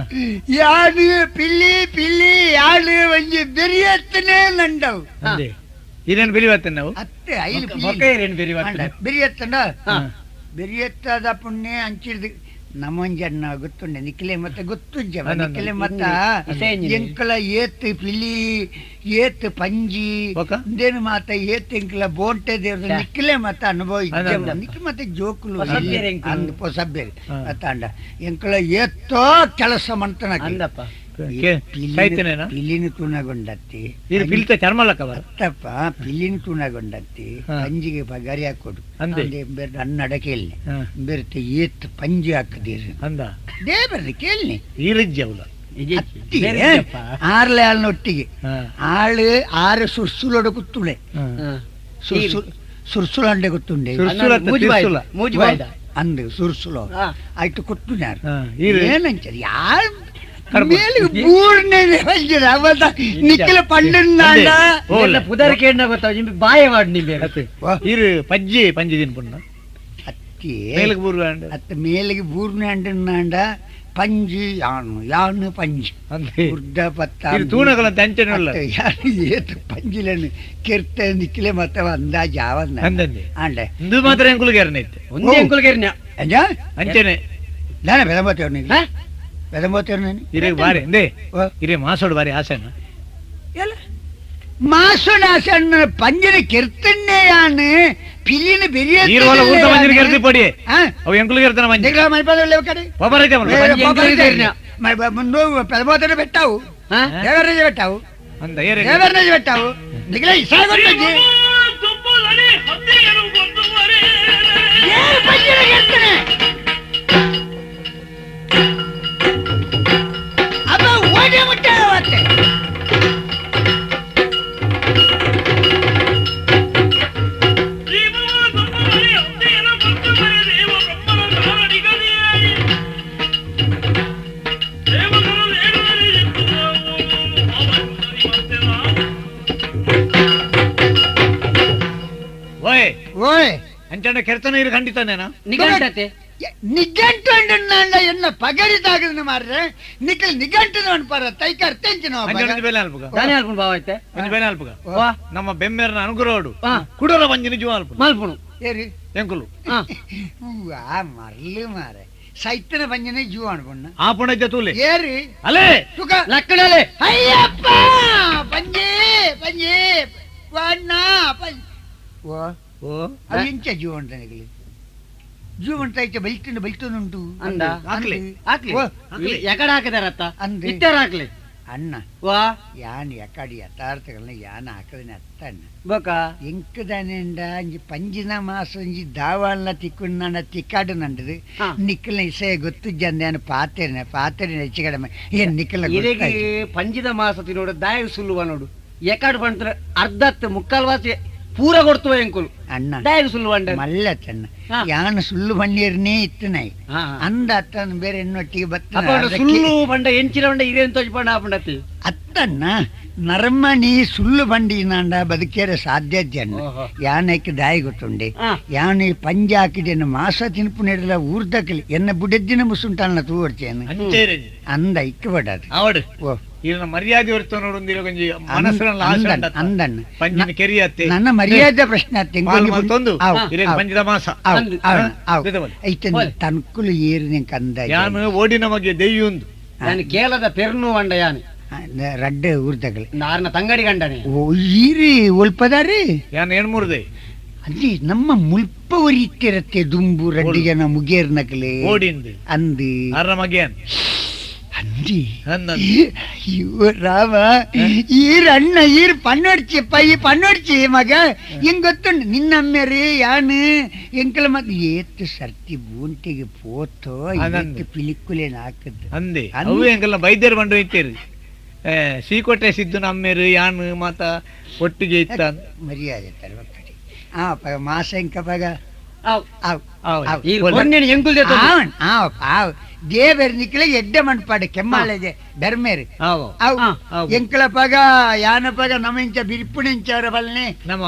Speaker 5: ಯಾರು ಪಿಲ್ಲಿ ಪಿಲ್ಲಿ ಯಾರು ಒಂಜಿ ಬೆರಿಯತ್ತನೇ ನಂಡವು
Speaker 2: ಏನೇನು ಬೆರಿವತ್ತನ ನಾವು
Speaker 5: ಅತ್ತೆ ಐಲು
Speaker 6: ಬೆರಿಯತ್ತನ
Speaker 5: ಬೆರಿಯತ್ತದ ಪುಣ್ಯ ಅಂಚಿಡ್ದು ನಮ್ಮೊಂಜಣ್ಣ ಗೊತ್ತುಂಡೆ ನಿಕ್ಲೆ ಮತ್ತೆ ಗೊತ್ತುಂಜ ನಿಕ್ಲೆ ಮತ್ತ ಎಂಕಲ ಏತ್ ಪಿಲಿ ಏತ್ ಪಂಜಿ ಇಂದೇನು ಮಾತ ಏತ್ ಎಂಕಲ ಬೋಂಟೆ ದೇವ್ರ ನಿಕ್ಲೆ ಮತ್ತ ಅನುಭವ ಇಜ್ಜ ನಿಕ್ ಮತ್ತೆ ಜೋಕುಲು ಅಂದ್ ಪೊಸಬ್ಬೇರು ಅತ್ತಾಂಡ ಎಂಕಲ ಏತ್ತೋ ಕೆಲಸ ಮಂತನ
Speaker 6: ಅಂದಪ್ಪ
Speaker 5: ಪಿಲಿನ ತುಣಗೊಂಡತ್ತಿ ಅತ್ತಪ್ಪ ಪಿಲಿನ ತುಣಗೊಂಡತ್ತಿ ಪಂಜಿಗೆ ಪಗಾರಿ ಹಾಕೊಡು ಅಂದೆ ನನ್ನ ಕೇಳಿ ಬೆರ್ತೆ ಏತ್ ಪಂಜಿ ಹಾಕದಿರು
Speaker 2: ಅಂದ
Speaker 5: ದೇವರ್ದು ಕೇಳಿ
Speaker 2: ಈರಜ್ಜಿ ಅವಳ
Speaker 5: ಆರ್ಲೆ ಆಳ್ನೊಟ್ಟಿಗೆ ಆಳು ಆರು ಸುರ್ಸುಲೊಡ ಕುತ್ತುಳೆ ಸುರ್ಸುಲ ಅಂಡೆ ಗೊತ್ತುಂಡೆ ಅಂದು ಸುರ್ಸುಲೋ ಆಯ್ತು ಕುತ್ತು ಏನಂಚಾರ ಯಾರು ನಿಕ್ಕಿಲ ಪಂಡುಂದಾಂಡ
Speaker 6: ಪುದರ್ ಕೇಂದ್ರ ಗೊತ್ತಾವ ನಿಮ್ಗೆ ಬಾಯ ವಾಡ್ ನಿಂಬೆ
Speaker 2: ಇರು ಪಜ್ಜಿ ಪಂಜಿ ದಿನ ಪುಣ್ಣ
Speaker 5: ಅತ್ತಿ
Speaker 2: ಮೇಲಿಗೆ ಬೂರ್ವ
Speaker 5: ಅತ್ತ ಮೇಲಿಗೆ ಬೂರ್ನೆ ಅಂಡನ್ನಾಂಡ ಪಂಜಿ ಯಾನು ಯಾನು ಪಂಜಿ ಉರ್ದ ಪತ್ತ
Speaker 2: ತೂಣಗಳಂತ ಅಂಚನೆ ಉಳ್ಳ
Speaker 5: ಯಾನು ಏತು ಪಂಜಿಲನ್ನು ಕೆರ್ತೆ ನಿಕ್ಕಿಲೆ ಮತ್ತೆ ಅಂದಾಜ್ ಆವನ್ನ
Speaker 2: ಅಂದಂದೆ
Speaker 5: ಆಂಡೆ
Speaker 2: ಇಂದು ಮಾತ್ರ ಎಂಕುಲುಗೆರ್ನ ಇತ್ತು
Speaker 6: ಒಂದೇ ಎಂಕುಲುಗೆರ್ನ
Speaker 5: ಅಂಜ
Speaker 2: ಅಂಚನೆ
Speaker 5: ದಾನೆ ಬೆದಮೋತೇವ್ ನೀನು ಬೆದಮೋತೇವ್ ನೀನು
Speaker 2: ಇರೇ ಬಾರಿ ಅಂದೆ ಇರೇ ಮಾಸೋಡು ಬಾರಿ ಆಸೆನ
Speaker 5: ಎಲ್ಲ ಮಾಸೋಡು ಆಸೆ ಅಣ್ಣ ಪಂಜಿನ ಕೆರ್ತನ್ನೇ ಯಾನು ಪಿಲಿನ ಬೆರಿಯ
Speaker 2: ಊರ್ದ ಪಂಜಿನ ಕೆರ್ತಿ ಪಡಿ ಅವು ಎಂಕುಲುಗೆರ್ತನ ಪಂಜಿ
Speaker 5: ಮೈಪಾದ
Speaker 2: ಪೋಪರೈತೆ
Speaker 5: పెదబోతనే పెట్టావు దేవర్నజ పెట్టావు దేవర్నజ పెట్టావు నిఖిల ఇసాగొట్టొచ్చి అబ్బా ఓడే ముట్టావు
Speaker 2: ಅಂಚಂಡ ಕೆರ್ತನ ಇರು ಖಂಡಿತಾನೇನಾ
Speaker 6: ನಿಘಂಟತೆ
Speaker 5: ನಿಘಂಟು ಅಂಡ ಎನ್ನ ಪಗಡಿ ತಾಗದನ ಮಾರ್ರೆ ನಿಖಲ್ ನಿಘಂಟು ಅನ್ಪಾರ ತೈಕ ಅರ್ಥಂಚಿನ
Speaker 2: ಬೇಲೆ ಅಲ್ಪಗ
Speaker 6: ದಾನೆ ಅಲ್ಪುಣ ಬಾವ ಐತೆ
Speaker 2: ಒಂಜಿ ಬೇಲೆ ಅಲ್ಪಗ ನಮ್ಮ ಬೆಮ್ಮೆರ್ನ ಅನುಗ್ರಹಡು ಕುಡರ ಒಂಜಿನ ಜೀವ ಅಲ್ಪು
Speaker 6: ಮಲ್ಪುಣು
Speaker 5: ಏರಿ
Speaker 2: ಎಂಕುಲು
Speaker 5: ಆ ಮರ್ಲು ಮಾರೆ ಸೈತನ ಪಂಜನೆ ಜೀವ ಅನ್ಕೊಂಡ
Speaker 2: ಆ ಪುಣಜ್ಜ ತೂಲೆ
Speaker 5: ಏರಿ
Speaker 2: ಅಲೇ
Speaker 5: ತುಕ
Speaker 6: ಲಕ್ಕಡಲೆ
Speaker 5: ಅಯ್ಯಪ್ಪ ಪಂಜೆ ಪಂಜೆ ವಣ್ಣ ಪಂಜೆ ಓ
Speaker 2: ಓ
Speaker 5: ಅವು ಎಂಚ ಜೀವ ಅಂತ ನಿಗಲಿ ಜೀವಂತ ಐತೆ ಬೈತುಂಡು ಬೈತುಂಡುಂಟು
Speaker 6: ಅಂದ
Speaker 2: ಹಾಕ್ಲಿ
Speaker 6: ಹಾಕ್ಲಿ
Speaker 2: ಹಾಕ್ಲಿ.
Speaker 6: ಎಕಡ ಹಾಕಿದಾರತ್ತ
Speaker 5: ಅಂದೆ.
Speaker 6: ಇತ್ತರ ಹಾಕ್ಲಿ
Speaker 5: ಅಣ್ಣ
Speaker 6: ವಾ
Speaker 5: ಯಾನ್ ಎಕಡಿ ಯಥಾರ್ಥಗಳನ್ನ ಯಾನ್ ಹಾಕದನೆ ಅತ್ತ ಅಣ್ಣ
Speaker 6: ಬೊಕ
Speaker 5: ಎಂಕದಾನೆಂಡ ಅಂಜಿ ಪಂಜಿನ ಮಾಸ ಒಂಜಿ ದಾವಾಲ್ನ ತಿಕ್ಕುಂಡ ತಿಕ್ಕಾಡು ನಂಡದು
Speaker 6: ಹಾ.
Speaker 5: ನಿಕ್ಕಲ್ನ ಇಸೆ ಗೊತ್ತು ಜಂದ ಪಾತೆರ್ನೆ ಪಾತೆರ್ನೆ ಹೆಚ್ಚು ಕಡಿಮೆ ಏನ್ ನಿಕ್ಕಲ್ನ
Speaker 6: ಇರೆಗೆ
Speaker 5: ಗೊತ್ತಾಯ್ತು.
Speaker 6: ಪಂಜಿದ ಮಾಸ ತಿನ್ನೋಡು ದಾಯ ಸುಳ್ಳುವ ನೋಡು ಎಕಡ್ ಪಂತ್ರ ಅರ್ಧತ್ ಮುಕ್ಕಾಲ್ ವಾಸಿ ಪೂರ ಕೊಡ್ತುವ ಎಂಕುಲು
Speaker 5: ಅಣ್ಣ
Speaker 6: ದಾಯ ಸುಳ್ಳು ಅಂಡ
Speaker 5: ಮಲ್ಲ ತನ್ನ
Speaker 6: ಹಾ.
Speaker 5: ಯಾನ್ ಸುಳ್ಳು ಬಣ್ಣೀರ್ನೇ ಇತ್ತನಾಯ್ ಅಂದ ಅತ್ತನ ಬೇರೆ ಎನ್ನೊಟ್ಟಿಗೆ ಬತ್ತ
Speaker 6: ಸುಳ್ಳು ಬಂಡ ಎಂಚಿನ ಬಂಡ ಇರೇನ್ ತೋಜ್ ಪಂಡ ಆಪಂಡತಿ
Speaker 5: ಅತ್ತನ್ನ ನರಮಣಿ ಸುಳ್ಳು ಬಂಡಿ ನಾಂಡ ಬದುಕೇರ ಸಾಧ್ಯ ಜನ
Speaker 6: ಓಹೋ.
Speaker 5: ಯಾನಕ್ಕೆ ದಾಯಿ ಗೊತ್ತುಂಡೆ
Speaker 6: ಹಾ.
Speaker 5: ಯಾನು ಈ ಪಂಜ ಹಾಕಿದೆನ್ನು ಮಾಸ ತಿನ್ಪು ನೆಡಲ ಊರ್ದಕಲಿ ಎನ್ನ ಬುಡೆದ್ದಿನ ಮುಸುಂಟಾನ ತೂವರ್ಚೇನು
Speaker 2: ಅಂಚೇರೆ
Speaker 5: ಅಂದ ಇಕ್ಕಬಡದು
Speaker 2: ಆವಡು
Speaker 5: ಓ
Speaker 2: ಈರನ ಮರ್ಯಾದೆ ಹೊರ್ತು ನೋಡೊಂದಿರ ಒಂಜಿ ಮನಸ್ಸಿನಲ್ಲಿ ಆಸೆ
Speaker 5: ಅಂದಣ್ಣ,
Speaker 2: ಉಂಡತ್ತ.
Speaker 5: ಅಂದಣ್ಣ.
Speaker 2: ಪಂಜಿನ ಕೆರಿಯತ್ತೆ
Speaker 5: ನನ್ನ ಮರ್ಯಾದೆ ಪ್ರಶ್ನೆ ಅತ್ತೆ
Speaker 2: ಪಾಲ್ ಮಲ್ತೊಂದು
Speaker 5: ಆವ್,
Speaker 2: ಇರೆಗ್
Speaker 5: ಆವ್,
Speaker 2: ಪಂಜಿದ ಮಾಸ
Speaker 5: ಆವ್,
Speaker 6: ಅಂದು.
Speaker 5: ಆವ್, ಆವ್.
Speaker 2: ದಿದವಲ್.
Speaker 5: ಐತಂದು
Speaker 6: ಹೋಲೆ.
Speaker 5: ತನ್ಕುಲು ಏರು ನಿಂಗೆ ಅಂದ
Speaker 2: ಯಾನು ಓಡಿನ ಬಗ್ಗೆ ದೆಯ್ಯುಂದು
Speaker 6: ಯಾನು ಕೇಳದ ಪೆರ್ನು వంಡ ಯಾನು
Speaker 5: ರಡ್ಡೆ ಊರ್ದಕಲಿ
Speaker 6: ನಾರ್ನ ತಂಗಡಿ ಗಂಡನೆ
Speaker 5: ಓ ಈರಿ ಒಲ್ಪದಾರಿ
Speaker 2: ಯಾನ್ ಎಣ್ಮೂರ್ದೆ
Speaker 5: ಅಲ್ಲಿ ನಮ್ಮ ಮುಲ್ಪ ಒರಿತಿರತ್ತೆ ದುಂಬು ರಡ್ಡು ಜನ ಮುಗೇರ್ನಕಲೆ
Speaker 2: ಓಡಿಂದು
Speaker 5: ಅಂದು
Speaker 2: ಅರ್ರ ಮಗೆಯನ್
Speaker 5: ಅಂದಿ
Speaker 2: ಅಂದ
Speaker 5: ಅಯ್ಯೋ ರಾಮ ಈರ್ ಅಣ್ಣ ಈರ್ ಪಣ್ಣೊಡ್ಚಿಪ್ಪ ಈ ಪಣ್ಣೊಡ್ಚಿ ಮಗ ಹಿಂಗ್ ಗೊತ್ತುಂಡು ನಿನ್ನಮ್ಮೆರಿ ಯಾನು ಎಂಕಲ ಮತ್ತೆ ಏತ್ತು ಸರ್ತಿ ಬೂಂಟಿಗೆ ಪೋತೋ
Speaker 2: ಅದೊಂದು.
Speaker 5: ಏತ್ತು ಪಿಲಿಕ್ಕುಲೇನ ಹಾಕದ್ದು
Speaker 2: ಅಂದೆ
Speaker 5: ಅಂದೆ.
Speaker 2: ಅವು ಎಂಕಲ್ನ ಬೈದ್ಯರು ಬಂಡು ಇತ್ತೇರಿ ಸೀಕೋಟೆ ಸಿದ್ದು ನಮ್ಮೇರು ಯಾನು ಮಾತ ಒಟ್ಟಿಗೆ ಇತ್ತ
Speaker 5: ಮರ್ಯಾದೆ ತರ್ವಕ್ಕಡಿ ಆ ಪ ಮಾಸ ಎಂಕ ಪಗ
Speaker 6: ಆವ್.
Speaker 5: ಆವ್
Speaker 2: ಆವ್.
Speaker 5: ಆವ್.
Speaker 6: ಈ ಕೊರ್ನೆನ್ ಎಂಕುಲ್ ದೇತೊಂದು.
Speaker 5: ಆವನ್ ಆವ್ ಆವ್ ದೇವೆರ್ ನಿಕ್ಲೆ ಎಡ್ಡೆ ಮಣ್ಪಾಡು ಕೆಮ್ಮಾಳೆಗೆ ಧರ್ಮೇರು
Speaker 2: ಆವೋ
Speaker 5: ಅವ್
Speaker 6: ಆ,
Speaker 2: ಆವ್.
Speaker 5: ಎಂಕಲ ಪಗ ಯಾನ ಪಗ ನಮಿಂಚ ಬಿರ್ಪುಣಿಂಚವರ ಬಲ್ನೆ
Speaker 2: ನಮ್ಮ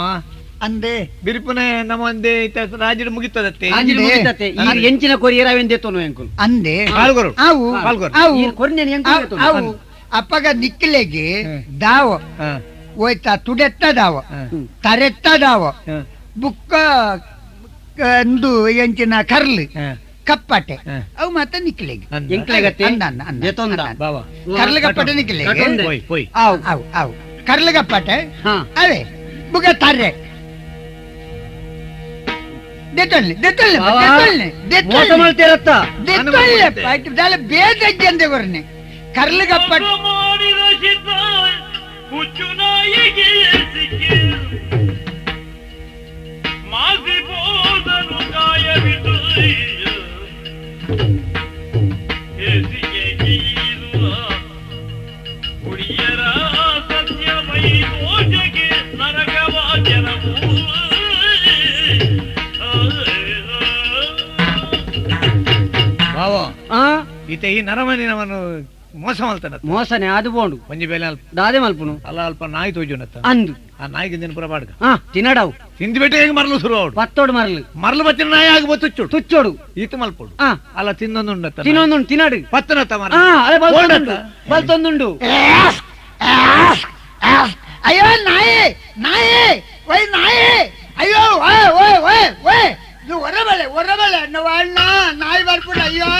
Speaker 5: ಅಂದೆ
Speaker 2: ಬಿರುಪುನೆ ನಮ್ಮ ಒಂದೇ ಇತ್ತ ರಾಜ್ಯದ ಮುಗಿತದತ್ತೆ
Speaker 6: ಆಂಜಿನ
Speaker 5: ಅಂದೆ.
Speaker 6: ಮುಗಿತತ್ತೆ. ಈ ಎಂಚಿನ ಕೊರಿಯರ್ ಅವೇನ್ ದೇತೊನು ಎಂಕುಲು
Speaker 5: ಅಂದೆ
Speaker 2: ಪಾಲ್ಗೊರು
Speaker 5: ಅವು
Speaker 2: ಪಾಲ್ಗೊರು.
Speaker 5: ಅವು
Speaker 6: ಈ ಕೊರ್ನೆನ್ ಎಂಕುಲ್
Speaker 5: ಅವು
Speaker 6: ದೇತೊನು.
Speaker 5: ಅವು ಅಪ್ಪಗ ನಿಕ್ಲೆಗೆ
Speaker 2: ಹ್ಮ್.
Speaker 5: ದಾವ
Speaker 2: ಹಾ,
Speaker 5: ಹೋಯ್ತಾ ತುಡೆತ್ತ ದಾವ
Speaker 2: ಹಾ,
Speaker 5: ತರೆತ್ತ ದಾವ
Speaker 2: ಹಾ,
Speaker 5: ಬುಕ್ಕ ಅಂದು ಎಂಚಿನ ಕರ್ಲು
Speaker 2: ಹಾ,
Speaker 5: ಕಪ್ಪಾಟೆ
Speaker 2: ಹಾ.
Speaker 5: ಅವು ಮಾತ ನಿಕ್ಲೆಗೆ
Speaker 2: ಅಂದ.
Speaker 6: ಎಂಕ್ಲೆಗತ್ತೆ
Speaker 5: ಅಂದ, ಅಂದ, ಅಂದ,
Speaker 6: ದೇತೊಂದ.
Speaker 5: ಅಂದ.
Speaker 2: ಬಾವಾ
Speaker 5: ಕರ್ಲು ಕಪ್ಪಾಟೆ ನಿಕ್ಲೆಗೆ
Speaker 6: ಕಟೊಂದೆ.
Speaker 2: ಪೋಯ್ ಪೋಯ್
Speaker 6: ಆವ್.
Speaker 5: ಅವು ಅವು ಕರ್ಲು ಕಪ್ಪಾಟೆ
Speaker 6: ಹಾ.
Speaker 5: ಅವೇ ಬುಗ ತರ್ರೆ ದೆತ್ತೊಲ್ಲೆ ದೆತ್ತೊಲ್ಲೆ
Speaker 6: ಬಾವಾ,
Speaker 5: ದೆತ್ತೊಲ್ಲೆ
Speaker 6: ಮೋಸ
Speaker 5: ದೆತ್ತೊಲ್ಲೆ
Speaker 6: ಮಲ್ತೇರತ್ತ
Speaker 5: ದೆತ್ತೊಲ್ಲೆ ಪಾಯ್ತು ಬೇದಜ್ಜಂದೆ ಕೊರ್ನೆ ಕರ್ಲು ಕಪ್ಪಾಟೆ
Speaker 1: ಮಾಡಿದ ಸಿದ್ಧ ಹುಚ್ಚು ನಾಯಿಗೆ ಸಿಕ್ಕಿ ಮಾಸಿ ಹೋದನು ಕಾಯವಿತು ಹೇಸಿಗೆ ಗೀರುವ ಹುಡಿಯರ ಸತ್ಯಮೈ ದೋಷಕ್ಕೆ ನರಕವ ಜನವು
Speaker 2: ಬಾವಾ
Speaker 6: ಆ
Speaker 2: ಈತ ಈ ನರಮನಿ ನಮ್ಮನ್ನು ಮೋಸ ಮಲ್ತಾನ
Speaker 6: ಮೋಸನೆ ಅದು ಬೋಂಡು
Speaker 2: ಒಂಜಿ ಬೇಲೆ ಅಲ್ಪ
Speaker 6: ದಾದೆ ಮಲ್ಪುನು
Speaker 2: ಅಲ್ಲ ಅಲ್ಪ ನಾಯಿ ತೋಜುನತ್ತ
Speaker 6: ಅಂದು
Speaker 2: ಆ ನಾಯಿಗೆ ದಿನ ಪುರ ಬಾಡ್ಗ
Speaker 6: ಹಾ ತಿನ್ನಡವು
Speaker 2: ತಿಂದು ಬಿಟ್ಟು ಹೆಂಗ್ ಮರಲು ಶುರು ಅವಡು
Speaker 6: ಪತ್ತೋಡು ಮರಲು
Speaker 2: ಮರಲು ಬತ್ತಿನ ನಾಯಿ ಆಗ ತುಚ್ಚೋಡು
Speaker 6: ತುಚ್ಚೋಡು
Speaker 2: ಈತ ಮಲ್ಪೋಡು
Speaker 6: ಆ
Speaker 2: ಅಲ್ಲ ತಿನ್ನೊಂದುಂಡತ್ತ
Speaker 6: ತಿನ್ನೊಂದುಂಡು ತಿನ್ನಡು
Speaker 2: ಪತ್ತನತ್ತ ಮರ
Speaker 6: ಆ ಅದೇ ಬಲ್ತೊಂದುಂಡು ಬಲ್ತೊಂದುಂಡು
Speaker 5: ಅಯ್ಯೋ ನಾಯಿ ನಾಯಿ ಒಯ್ ನಾಯಿ ಅಯ್ಯೋ ಓಯ್ ಓಯ್ ಓಯ್ ಓಯ್ ಇದು ಹೊರಬಳೆ ಹೊರಬಳೆ ಅಣ್ಣ ನಾಯಿ ಬರ್ಪುಡ ಅಯ್ಯೋ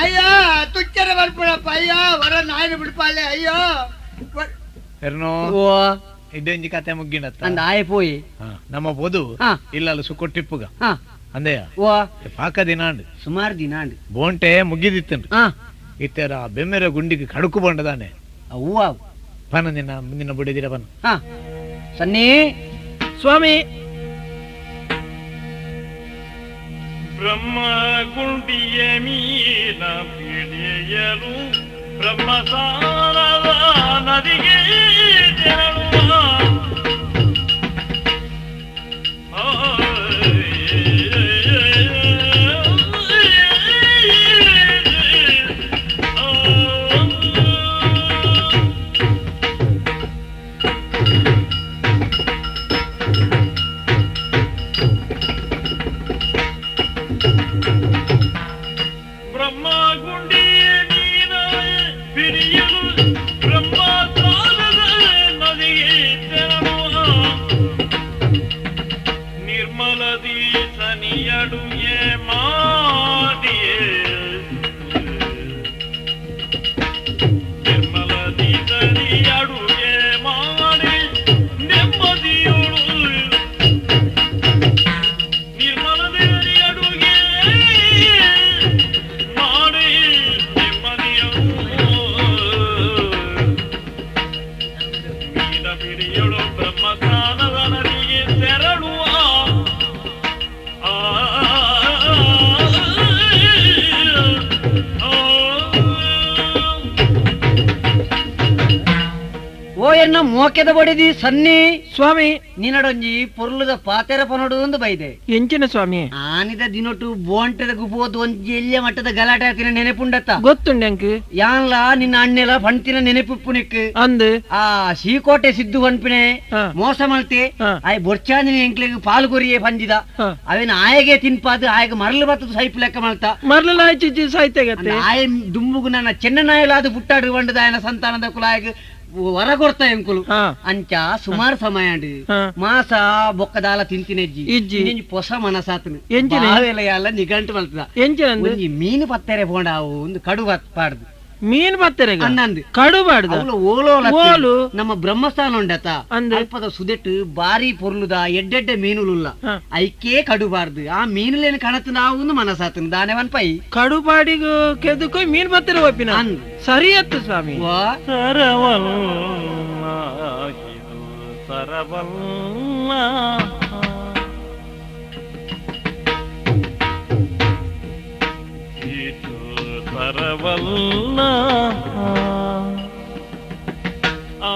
Speaker 5: ಅಯ್ಯೋ ತುಚ್ಚರ ಬರ್ಪುಡಪ್ಪ ಅಯ್ಯೋ ಹೊರ ನಾಯಿನ ಬಿಡ್ಪಾಲೆ ಅಯ್ಯೋ
Speaker 2: ಎರ್ನೋ
Speaker 6: ಓ
Speaker 2: ಇಡ್ಡೆಂಜಿ ಕತೆ ಮುಗ್ಗಿನತ್ತ
Speaker 6: ಅಂದ ಆಯೆ ಪೋಯಿ
Speaker 2: ನಮ್ಮ ಬೊದು
Speaker 6: ಹಾ.
Speaker 2: ಇಲ್ಲ ಸುಕೊಟ್ಟಿಪ್ಪುಗ
Speaker 6: ಹಾ
Speaker 2: ಅಂದೆಯ
Speaker 6: ಓ
Speaker 2: ಪಾಕ ದಿನ ಅಂಡ್
Speaker 6: ಸುಮಾರು ದಿನ ಅಂಡ್
Speaker 2: ಬೋಂಟೆ ಮುಗ್ಗಿದಿತ್ತಂಡು
Speaker 6: ಹಾ
Speaker 2: ಇತ್ತರ ಬೆಮ್ಮೆರ ಗುಂಡಿಗೆ ಕಡುಕು ಬಂಡದಾನೆ
Speaker 6: ಅವ್ವ
Speaker 2: ಪನ ನಿನ್ನ ನಿನ್ನ ಬುಡಿದಿರ ಪನ
Speaker 6: ಹಾ ಸನ್ನಿ
Speaker 3: ಸ್ವಾಮಿ
Speaker 1: ಬ್ರಹ್ಮ ಗುಂಡಿಯ ಮೀನ ಪಿಡಿಯಲು ಬ್ರಹ್ಮಸಾರದ ನದಿಗೆ ತೆರಳುವ ಬ್ರಹ್ಮ ಗುಂಡಿಯ ಮೀನ ಪಿಡಿಯಲು
Speaker 6: ಎನ್ನ ಮೋಕೆದ ಬಡಿದಿ ಸನ್ನಿ ಸ್ವಾಮಿ ನಿನ್ನಡೊಂಜಿ ಪೊರ್ಲುದ ಪಾತೆರ ಪನೊಡು ಒಂದು ಬೈದೆ
Speaker 3: ಎಂಚಿನ ಸ್ವಾಮಿ
Speaker 6: ಆನಿದ ದಿನೊಟು ಬೋಂಟೆದ ಗುಪೋದು ಒಂಜಿ ಎಲ್ಯ ಮಟ್ಟದ ಗಲಾಟೆ ಆತಿನ ನೆನೆಪುಂಡತ್ತ
Speaker 3: ಗೊತ್ತುಂಡೆ ಅಂಕ್
Speaker 6: ಯಾನ್ಲ ನಿನ್ನ ಅಣ್ಣೆಲ ಪಂತಿನ ನೆನೆಪುಪ್ಪುನಿಕ್
Speaker 3: ಅಂದ್
Speaker 6: ಆ ಶೀಕೋಟೆ ಸಿದ್ದು ಪನ್ಪಿನೆ ಮೋಸ ಮಲ್ತೆ ಆಯ್ ಬೊರ್ಚಾಂದಿನ ಎಂಕ್ಲೆಗ್ ಪಾಲು ಕೊರಿಯೆ ಪಂಜಿದ ಅವೇನ ಆಯಗೆ ತಿನ್ಪಾದು ಆಯಗ ಮರಳು ಬತ್ತದ ಸೈಪು ಲೆಕ್ಕ ಮಲ್ತ
Speaker 3: ಮರಳು ನಾಯಿ ಸಾಯ್ತೆ
Speaker 6: ಆಯ ದುಂಬುಗು ನನ್ನ ಚೆನ್ನ ನಾಯಲಾದ ಪುಟ್ಟಾಡು ಬಂಡದ ಆಯನ ಸಂತಾನದ ಕುಲಾಯಗ ವರ ಕೊರ್ತ ಎಂಕುಲು ಅಂಚ ಸುಮಾರು ಸಮಯ ಮಾಸ ಬೊಕ್ಕದಾಲ ತಿಂತಿನೆಜ್ಜಿ
Speaker 3: ಇಜ್ಜಿ
Speaker 6: ಪೊಸ ಮನಸಾತನು ಬಾವೆಲ ನಿಗಂಟು ಮಲ್ತದ ಒಂಜಿ ಮೀನು ಪತ್ತೆರೆ ಪೋಂಡಾವು ಒಂದು ಕಡು ಪಾಡ್ದು
Speaker 3: ಮೀನು ಪತ್ತೆರೆ
Speaker 6: ಅನ್ನಂದು
Speaker 3: ಕಡು ಬಾಡ್ದು
Speaker 6: ಓಲೋ
Speaker 3: ಓಲು
Speaker 6: ನಮ್ಮ ಬ್ರಹ್ಮಸ್ಥಾನ ಉಂಡತ ಅಲ್ಪದ ಸುದೆಟ್ಟು ಬಾರಿ ಪೊರ್ಲುದ ಎಡ್ಡೆಡ್ಡೆ ಮೀನುಲುಲ್ಲ ಐಕೇ ಕಡುಬಾರ್ದು ಆ ಮೀನುಲೇನು ಕಣತು ನಾವು ಮನಸಾತನು ದಾನೆವನ್ ಪೈ
Speaker 3: ಕಡುಬಾಡಿಗು ಕೆದುಕೋ ಮೀನು ಪತ್ತೆರೆ ಒಪ್ಪಿನ ಸರಿ ಅತ್ತು ಸ್ವಾಮಿ
Speaker 1: ಸರವಲ್ಲ ಇದು ಸರವಲ್ಲ ಇದು ಸರವಲ್ಲ ಆ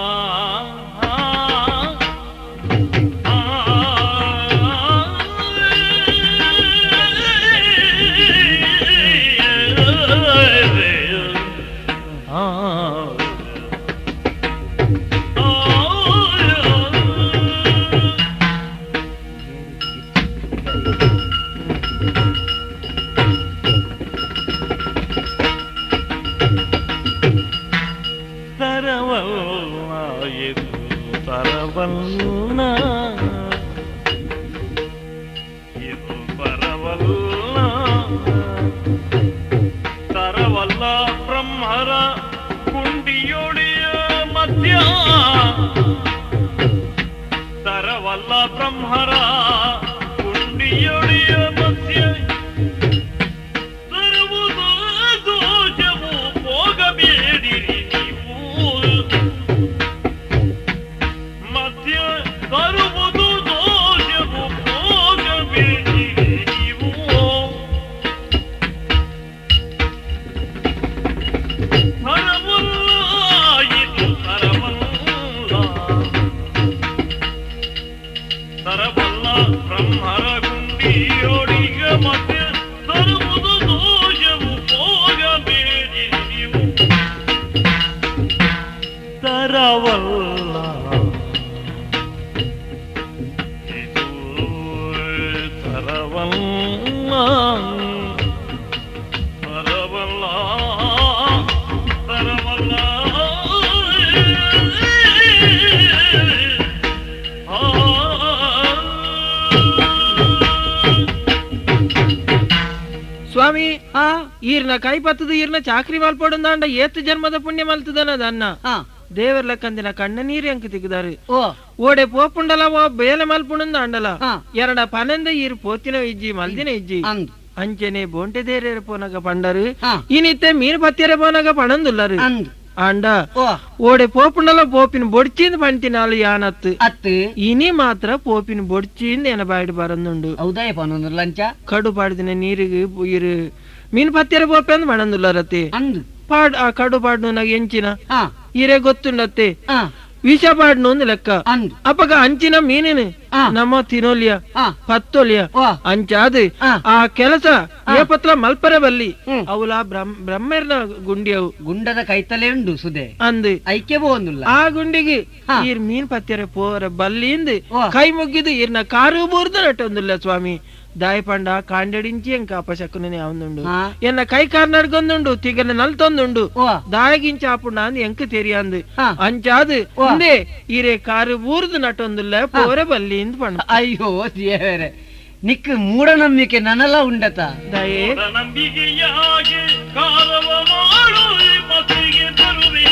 Speaker 1: ತರವಲ್ಲ ಇದು ಬರವಲ್ಲ ತರವಲ್ಲ ಬ್ರಹ್ಮರ ಕುಂಡಿಯೊಳಿಯ ಮಧ್ಯ ತರವಲ್ಲ ಬ್ರಹ್ಮರ ಕುಂಡಿಯೊಳಿಯ ಮಧ್ಯ ತರುವುದು ದೋಷವು ಹೋಗಬೇಡಿರಿ ನೀವು ಮಧ್ಯ ತರುವುದು ದೋಷವು ಹೋಗಬೇಡಿರಿ ನೀವು ತರವಲ್ಲ ಇದು ತರವಲ್ಲ ತರವಲ್ಲ ಬ್ರಹ್ಮರ ಗುಂಡಿಯೊಡಿಗ ಮಧ್ಯ ತರುವುದು ದೋಷವು ಹೋಗಬೇಡಿರಿ ನೀವು ತರವಲ್ಲ ಇದು ತರವಲ್ಲ ತರವಲ್ಲ ತರವಲ್ಲ
Speaker 3: ಸ್ವಾಮಿ ಈರ್ನ ಕೈ ಪತ್ತದ ಈರ್ನ ಚಾಕ್ರಿ ಮಲ್ಪೊಡಂದಾಂಡ ಏತ್ ಜನ್ಮದ ಪುಣ್ಯ ಮಲ್ತದನದನ್ನ ದೇವರ ಲಕ್ಕಂದಿನ ಕಣ್ಣ ನೀರು ಅಂಕ ತಿಗ್ದಾರು ಓಡೆ ಪೋಪುಂಡಲ ಓ ಬೇಲೆ ಮಲ್ಪುಣಂದ ಅಂಡಲ ಎರಡ ಪನೆಂದ ಈರು ಪೋತಿನ ಇಜ್ಜಿ ಮಲ್ದಿನ ಇಜ್ಜಿ ಅಂಚನೆ ಬೋಂಟೆ ದೇರೇರ ಪೋನಗ ಪಂಡರು ಇನಿತ್ತೆ ಮೀನು ಪತ್ತಿಯರೆ ಪೋನಗ ಪಣಂದುಲ್ಲರು ಅಂಡ ಓಡೆ ಪೋಪುಂಡಲ ಪೋಪಿನ ಬೊಡ್ಚಿಂದ ಪಂತಿನಾಲು ಯಾನತ್ತು
Speaker 6: ಅತ್ತು
Speaker 3: ಇನಿ ಮಾತ್ರ ಪೋಪಿನ ಬೊಡ್ಚಿಂದ ಏನ ಬಾಯಿಡ್ ಬರಂದುಂಡು
Speaker 6: ಹೌದಾ ಪನೊಂದು ಲಂಚ
Speaker 3: ಕಡು ಪಾಡ್ದಿನ ನೀರಿಗೆ ಇರು ಮೀನು ಪತ್ತಿಯರೆ ಪೋಪೆ ಅಂದ್ ಪಣಂದುಲ್ಲರತ್ತೆ
Speaker 6: ಅಂದು
Speaker 3: ಪಾಡ್ ಆ ಕಡು ಪಾಡ್ನು ನಾಗ ಎಂಚಿನ ಈರೆ ಗೊತ್ತುಂಡತ್ತೆ ವಿಷ ಪಾಡ್ನು ಒಂದು ಲೆಕ್ಕ ಅಪಗ ಅಂಚಿನ ಮೀನಿನ ನಮ್ಮ ತಿನೋಲಿಯ ಪತ್ತೋಲಿಯ ಅಂಚಾದ ಆ ಕೆಲಸ ಏಪತ್ರ ಮಲ್ಪರೆ ಬಲ್ಲಿ ಅವಲ ಬ್ರಹ್ಮರ್ನ ಗುಂಡಿ ಅವು
Speaker 6: ಗುಂಡದ ಕೈತಲೆ ಉಂಡು ಸುದೆ
Speaker 3: ಅಂದ್
Speaker 6: ಐಕೆ ಬೋಂದುಲ್ಲ
Speaker 3: ಆ ಗುಂಡಿಗೆ ಈರ್ ಮೀನ್ ಪತ್ತಿಯರೆ ಪೋರ ಬಲ್ಲಿಂದ ಕೈ ಮುಗ್ಗಿದು ಈರ್ನ ಕಾರು ಬೋರ್ದು ನಟ್ಟೊಂದುಲ್ಲ ಸ್ವಾಮಿ ದಾಯಪಂಡ ಕಾಂಡೆడించి ಎಂಕ ಅಪಶಕುನೇ ಅವನುಂಡು ಎನ್ನ ಕೈ ಕಾರ್ನಡ್ಗೊಂದುಂಡು ತಿಗನ ನಲ್ತೊಂದುಂಡು ದಾಯಗಿಂಚ ಆಪುಂಡ ಅಂದ್ ಎಂಕ ತೆರಿಯಾಂದು ಅಂಚಾದು ಇಂದೇ ಈರೆ ಕಾರು ಊರ್ದು ನಟೊಂದುಲ್ಲ ಪೋರೆ ಬಲ್ಲಿ ಇಂದ್ ಪಂಡ
Speaker 6: ಅಯ್ಯೋ ದೇವರೇ ನಿಕ್ ಮೂಢನಂಬಿಕೆ ನನಲ ಉಂಡತ
Speaker 3: ದಯೆ
Speaker 1: ನಂಬಿಕೆಯಾಗಿ ಕಾರವ ಮಾಡು ಮಸಿಗೆ ತರುವೆ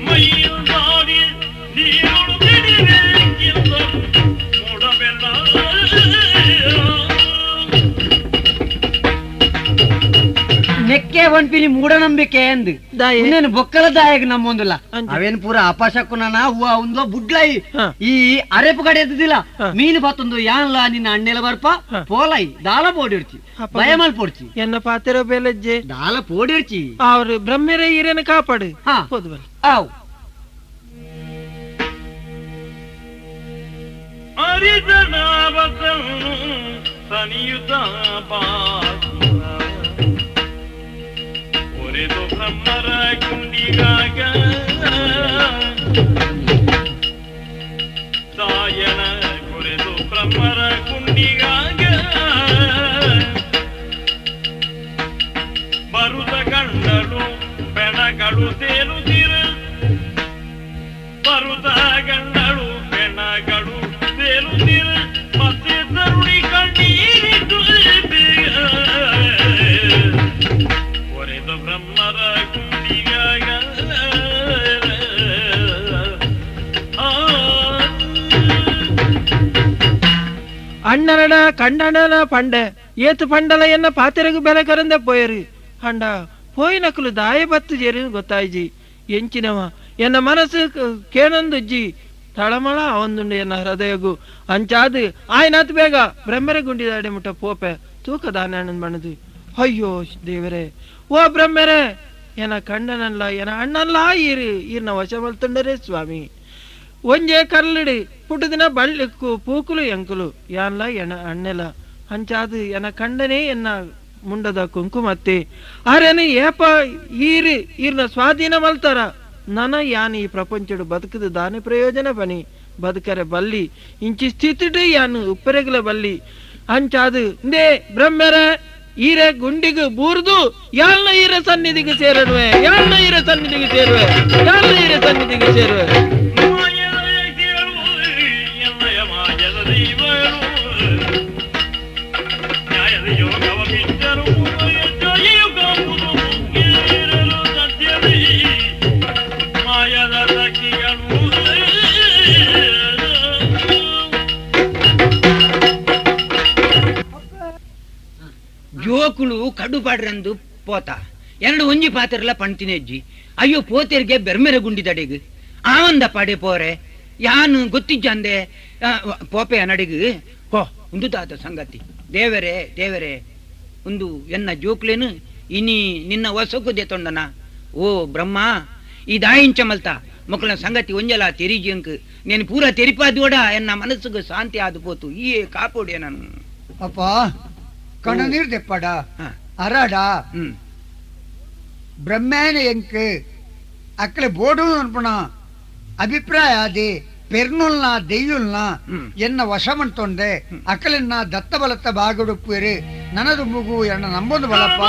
Speaker 1: ಮೈಯಿಂದಾಡಿ ನೀರುಳು ಬಿಡಿಬೇಕಿಲ್ಲ ಮೂಡಬೆಲ್ಲ
Speaker 6: ನೆಕ್ಕೆ ಒನ್ಪಿನಿ ಮೂಢನಂಬಿಕೆ ಅಂದ್ ಇನ್ನೇನು ಬೊಕ್ಕಲ ದಾಯಕ ನಮ್ಮೊಂದುಲ್ಲ ಅವೇನು ಪೂರ ಅಪಶಕುನ ಹೂವ ಒಂದು ಬುಡ್ಲಾಯಿ ಈ ಅರೆಪು ಕಡೆ ಎದ್ದಿಲ್ಲ ಮೀನು ಬತ್ತೊಂದು ಯಾನ್ಲ ನಿನ್ನ ಅಣ್ಣೆಲ ಬರ್ಪ ಪೋಲಾಯಿ ದಾಲ ಪೋಡಿರ್ಚಿ ಭಯ ಮಲ್ಪೊಡ್ಚಿ
Speaker 3: ಎನ್ನ ಪಾತೆರ ಬೆಲಜ್ಜೆ
Speaker 6: ದಾಲ ಪೋಡಿರ್ಚಿ
Speaker 3: ಅವ್ರು ಬ್ರಹ್ಮರೇ ಈರೇನ ಕಾಪಾಡು
Speaker 6: ಆವ್.
Speaker 1: ಸನಿಯುತ ಒರೆದು ಬ್ರಹ್ಮರ ಗುಂಡಿಗಾಗ ಸಾಯಣ ಕೊರೆದು ಬ್ರಹ್ಮರ ಗುಂಡಿಗಾಗ ಬರುದ ಗಂಡಳು ಬೆಣಗಳು ತೇಲುತ್ತಿರು ಬರುದ ಗಂಡಳು ಬೆಣಗಳು ತೇಲುತ್ತಿರು ಮತ್ತೆ ತರುಣಿ ಕಣ್ಣೀರಿತು ಒರೆದು ಬ್ರಹ್ಮರ ಗುಂಡಿಗಾಗ ಆ
Speaker 3: ಅಣ್ಣನಡ ಕಂಡಣ್ಣನ ಪಂಡೆ ಏತು ಪಂಡಲ ಎನ್ನ ಪಾತೆರಗು ಬೆಲೆ ಕರಂದೆ ಪೋಯರು ಅಂಡ ಪೋಯಿನಕುಲು ದಾಯ ಬತ್ತು ಜೇರಿ ಗೊತ್ತಾಯ್ಜಿ ಎಂಚಿನವ ಎನ್ನ ಮನಸ್ಸು ಕೇನೊಂದುಜ್ಜಿ ತಳಮಳ ಅವಂದುಂಡು ಎನ್ನ ಹೃದಯಗು ಅಂಚಾದು ಆಯ್ನಾತ್ ಬೇಗ ಬ್ರಹ್ಮರ ಗುಂಡಿದಾಡೆ ಮುಟ್ಟ ಪೋಪೆ ತೂಕ ದಾನ ಬಣ್ಣದು ಅಯ್ಯೋ ದೇವರೇ ಓ ಬ್ರಹ್ಮರೇ ಎನ ಕಂಡನಲ್ಲ ಎನ ಅಣ್ಣಲ್ಲ ಈರು ಈರ್ನ ವಶ ಮಲ್ತುಂಡರೇ ಸ್ವಾಮಿ ಒಂಜೆ ಕರ್ಲಿಡಿ ಪುಟ್ಟದಿನ ಬಳ್ಳಿ ಪೂಕುಲು ಎಂಕುಲು ಯಾನ್ಲ ಎಣ ಅಣ್ಣೆಲ ಅಂಚಾದು ಎನ ಕಂಡನೇ ಎನ್ನ ಮುಂಡದ ಕುಂಕುಮತ್ತಿ ಆರೇನು ಏಪ ಈರು ಈರ್ನ ಸ್ವಾಧೀನ ಮಲ್ತಾರ ನನ ಯಾನ್ ಈ ಪ್ರಪಂಚಡು ಬದುಕದು ದಾನೆ ಪ್ರಯೋಜನ ಬನಿ ಬದುಕರೆ ಬಲ್ಲಿ ಇಂಚಿ ಸ್ಥಿತಿಡು ಯಾನು ಉಪ್ಪರೆಗಲ ಬಲ್ಲಿ ಅಂಚಾದು ಇಂದೇ ಬ್ರಹ್ಮರ ಈರೆ ಗುಂಡಿಗು ಬೂರ್ದು ಯಾಲ್ನ ಈರ ಸನ್ನಿಧಿಗೆ ಸೇರಡುವೆ ಯಾಲ್ನ ಈರ ಸನ್ನಿಧಿಗೆ ಸೇರುವೆ ಯಾಲ್ನ ಈರ ಸನ್ನಿಧಿಗೆ ಸೇರುವೆ.
Speaker 4: ಜೋಕುಳು ಕಡು ಪಾಡ್ರಂದು ಪೋತ ಎರಡು ಒಂಜಿ ಪಾತೆರ್ಲ ಪಣ್ತಿನೆಜ್ಜಿ ಅಯ್ಯೋ ಪೋತೆರ್ಗೆ ಬೆರ್ಮೆರೆ ಗುಂಡಿದಡೆಗ್ ಆವಂದ ಪಾಡೆ ಪೋರೆ ಯಾನು ಗೊತ್ತಿಜ್ಜಂದೆ ಪೋಪೆ ನಡಿಗ್ ಹೋ ಉಂದು ತಾತ ಸಂಗತಿ ದೇವರೇ ದೇವರೇ ಒಂದು ಎನ್ನ ಜೋಕ್ಲೇನು ಇನಿ ನಿನ್ನ ವಸಕು ತೊಂಡನ ಓ ಬ್ರಹ್ಮ ಈ ದಾಯಿಂಚ ಮಲ್ತ ಮಕ್ಕಳ ಸಂಗತಿ ಒಂಜಲ ತೆರಿಜಿ ಅಂಕ್ నేను ಪೂರ ತೆರಿಪಾದೋಡ ಎನ್ನ ಮನಸ್ಸುಗೆ ಶಾಂತಿ ಆದು ಪೋತು ಈ ಕಾಪೋಡೆ ನಾನು.
Speaker 5: ಅಪ್ಪ ಕಣ್ಣ ನೀರ್ ದೆಪ್ಪಡ ಅರಡ ಬ್ರಹ್ಮೇನ ಎಂಕ್ ಅಕ್ಕಲೆ ಬೋಡು ಅನ್ಪಣ ಅಭಿಪ್ರಾಯ ಆದಿ ಪೆರ್ನುಲ್ನ ದೆಯ್ಯುಲ್ನ ಎನ್ನ ವಶಮಂತೊಂಡೆ ಅಕ್ಕಲೆನ್ನ ದತ್ತ ಬಲತ್ತ ಬಾಗುಡುಪ್ಪೇರು ನನದು ಮುಗು ಎನ್ನ ನಂಬೊಂದು ಬಲಪ್ಪ.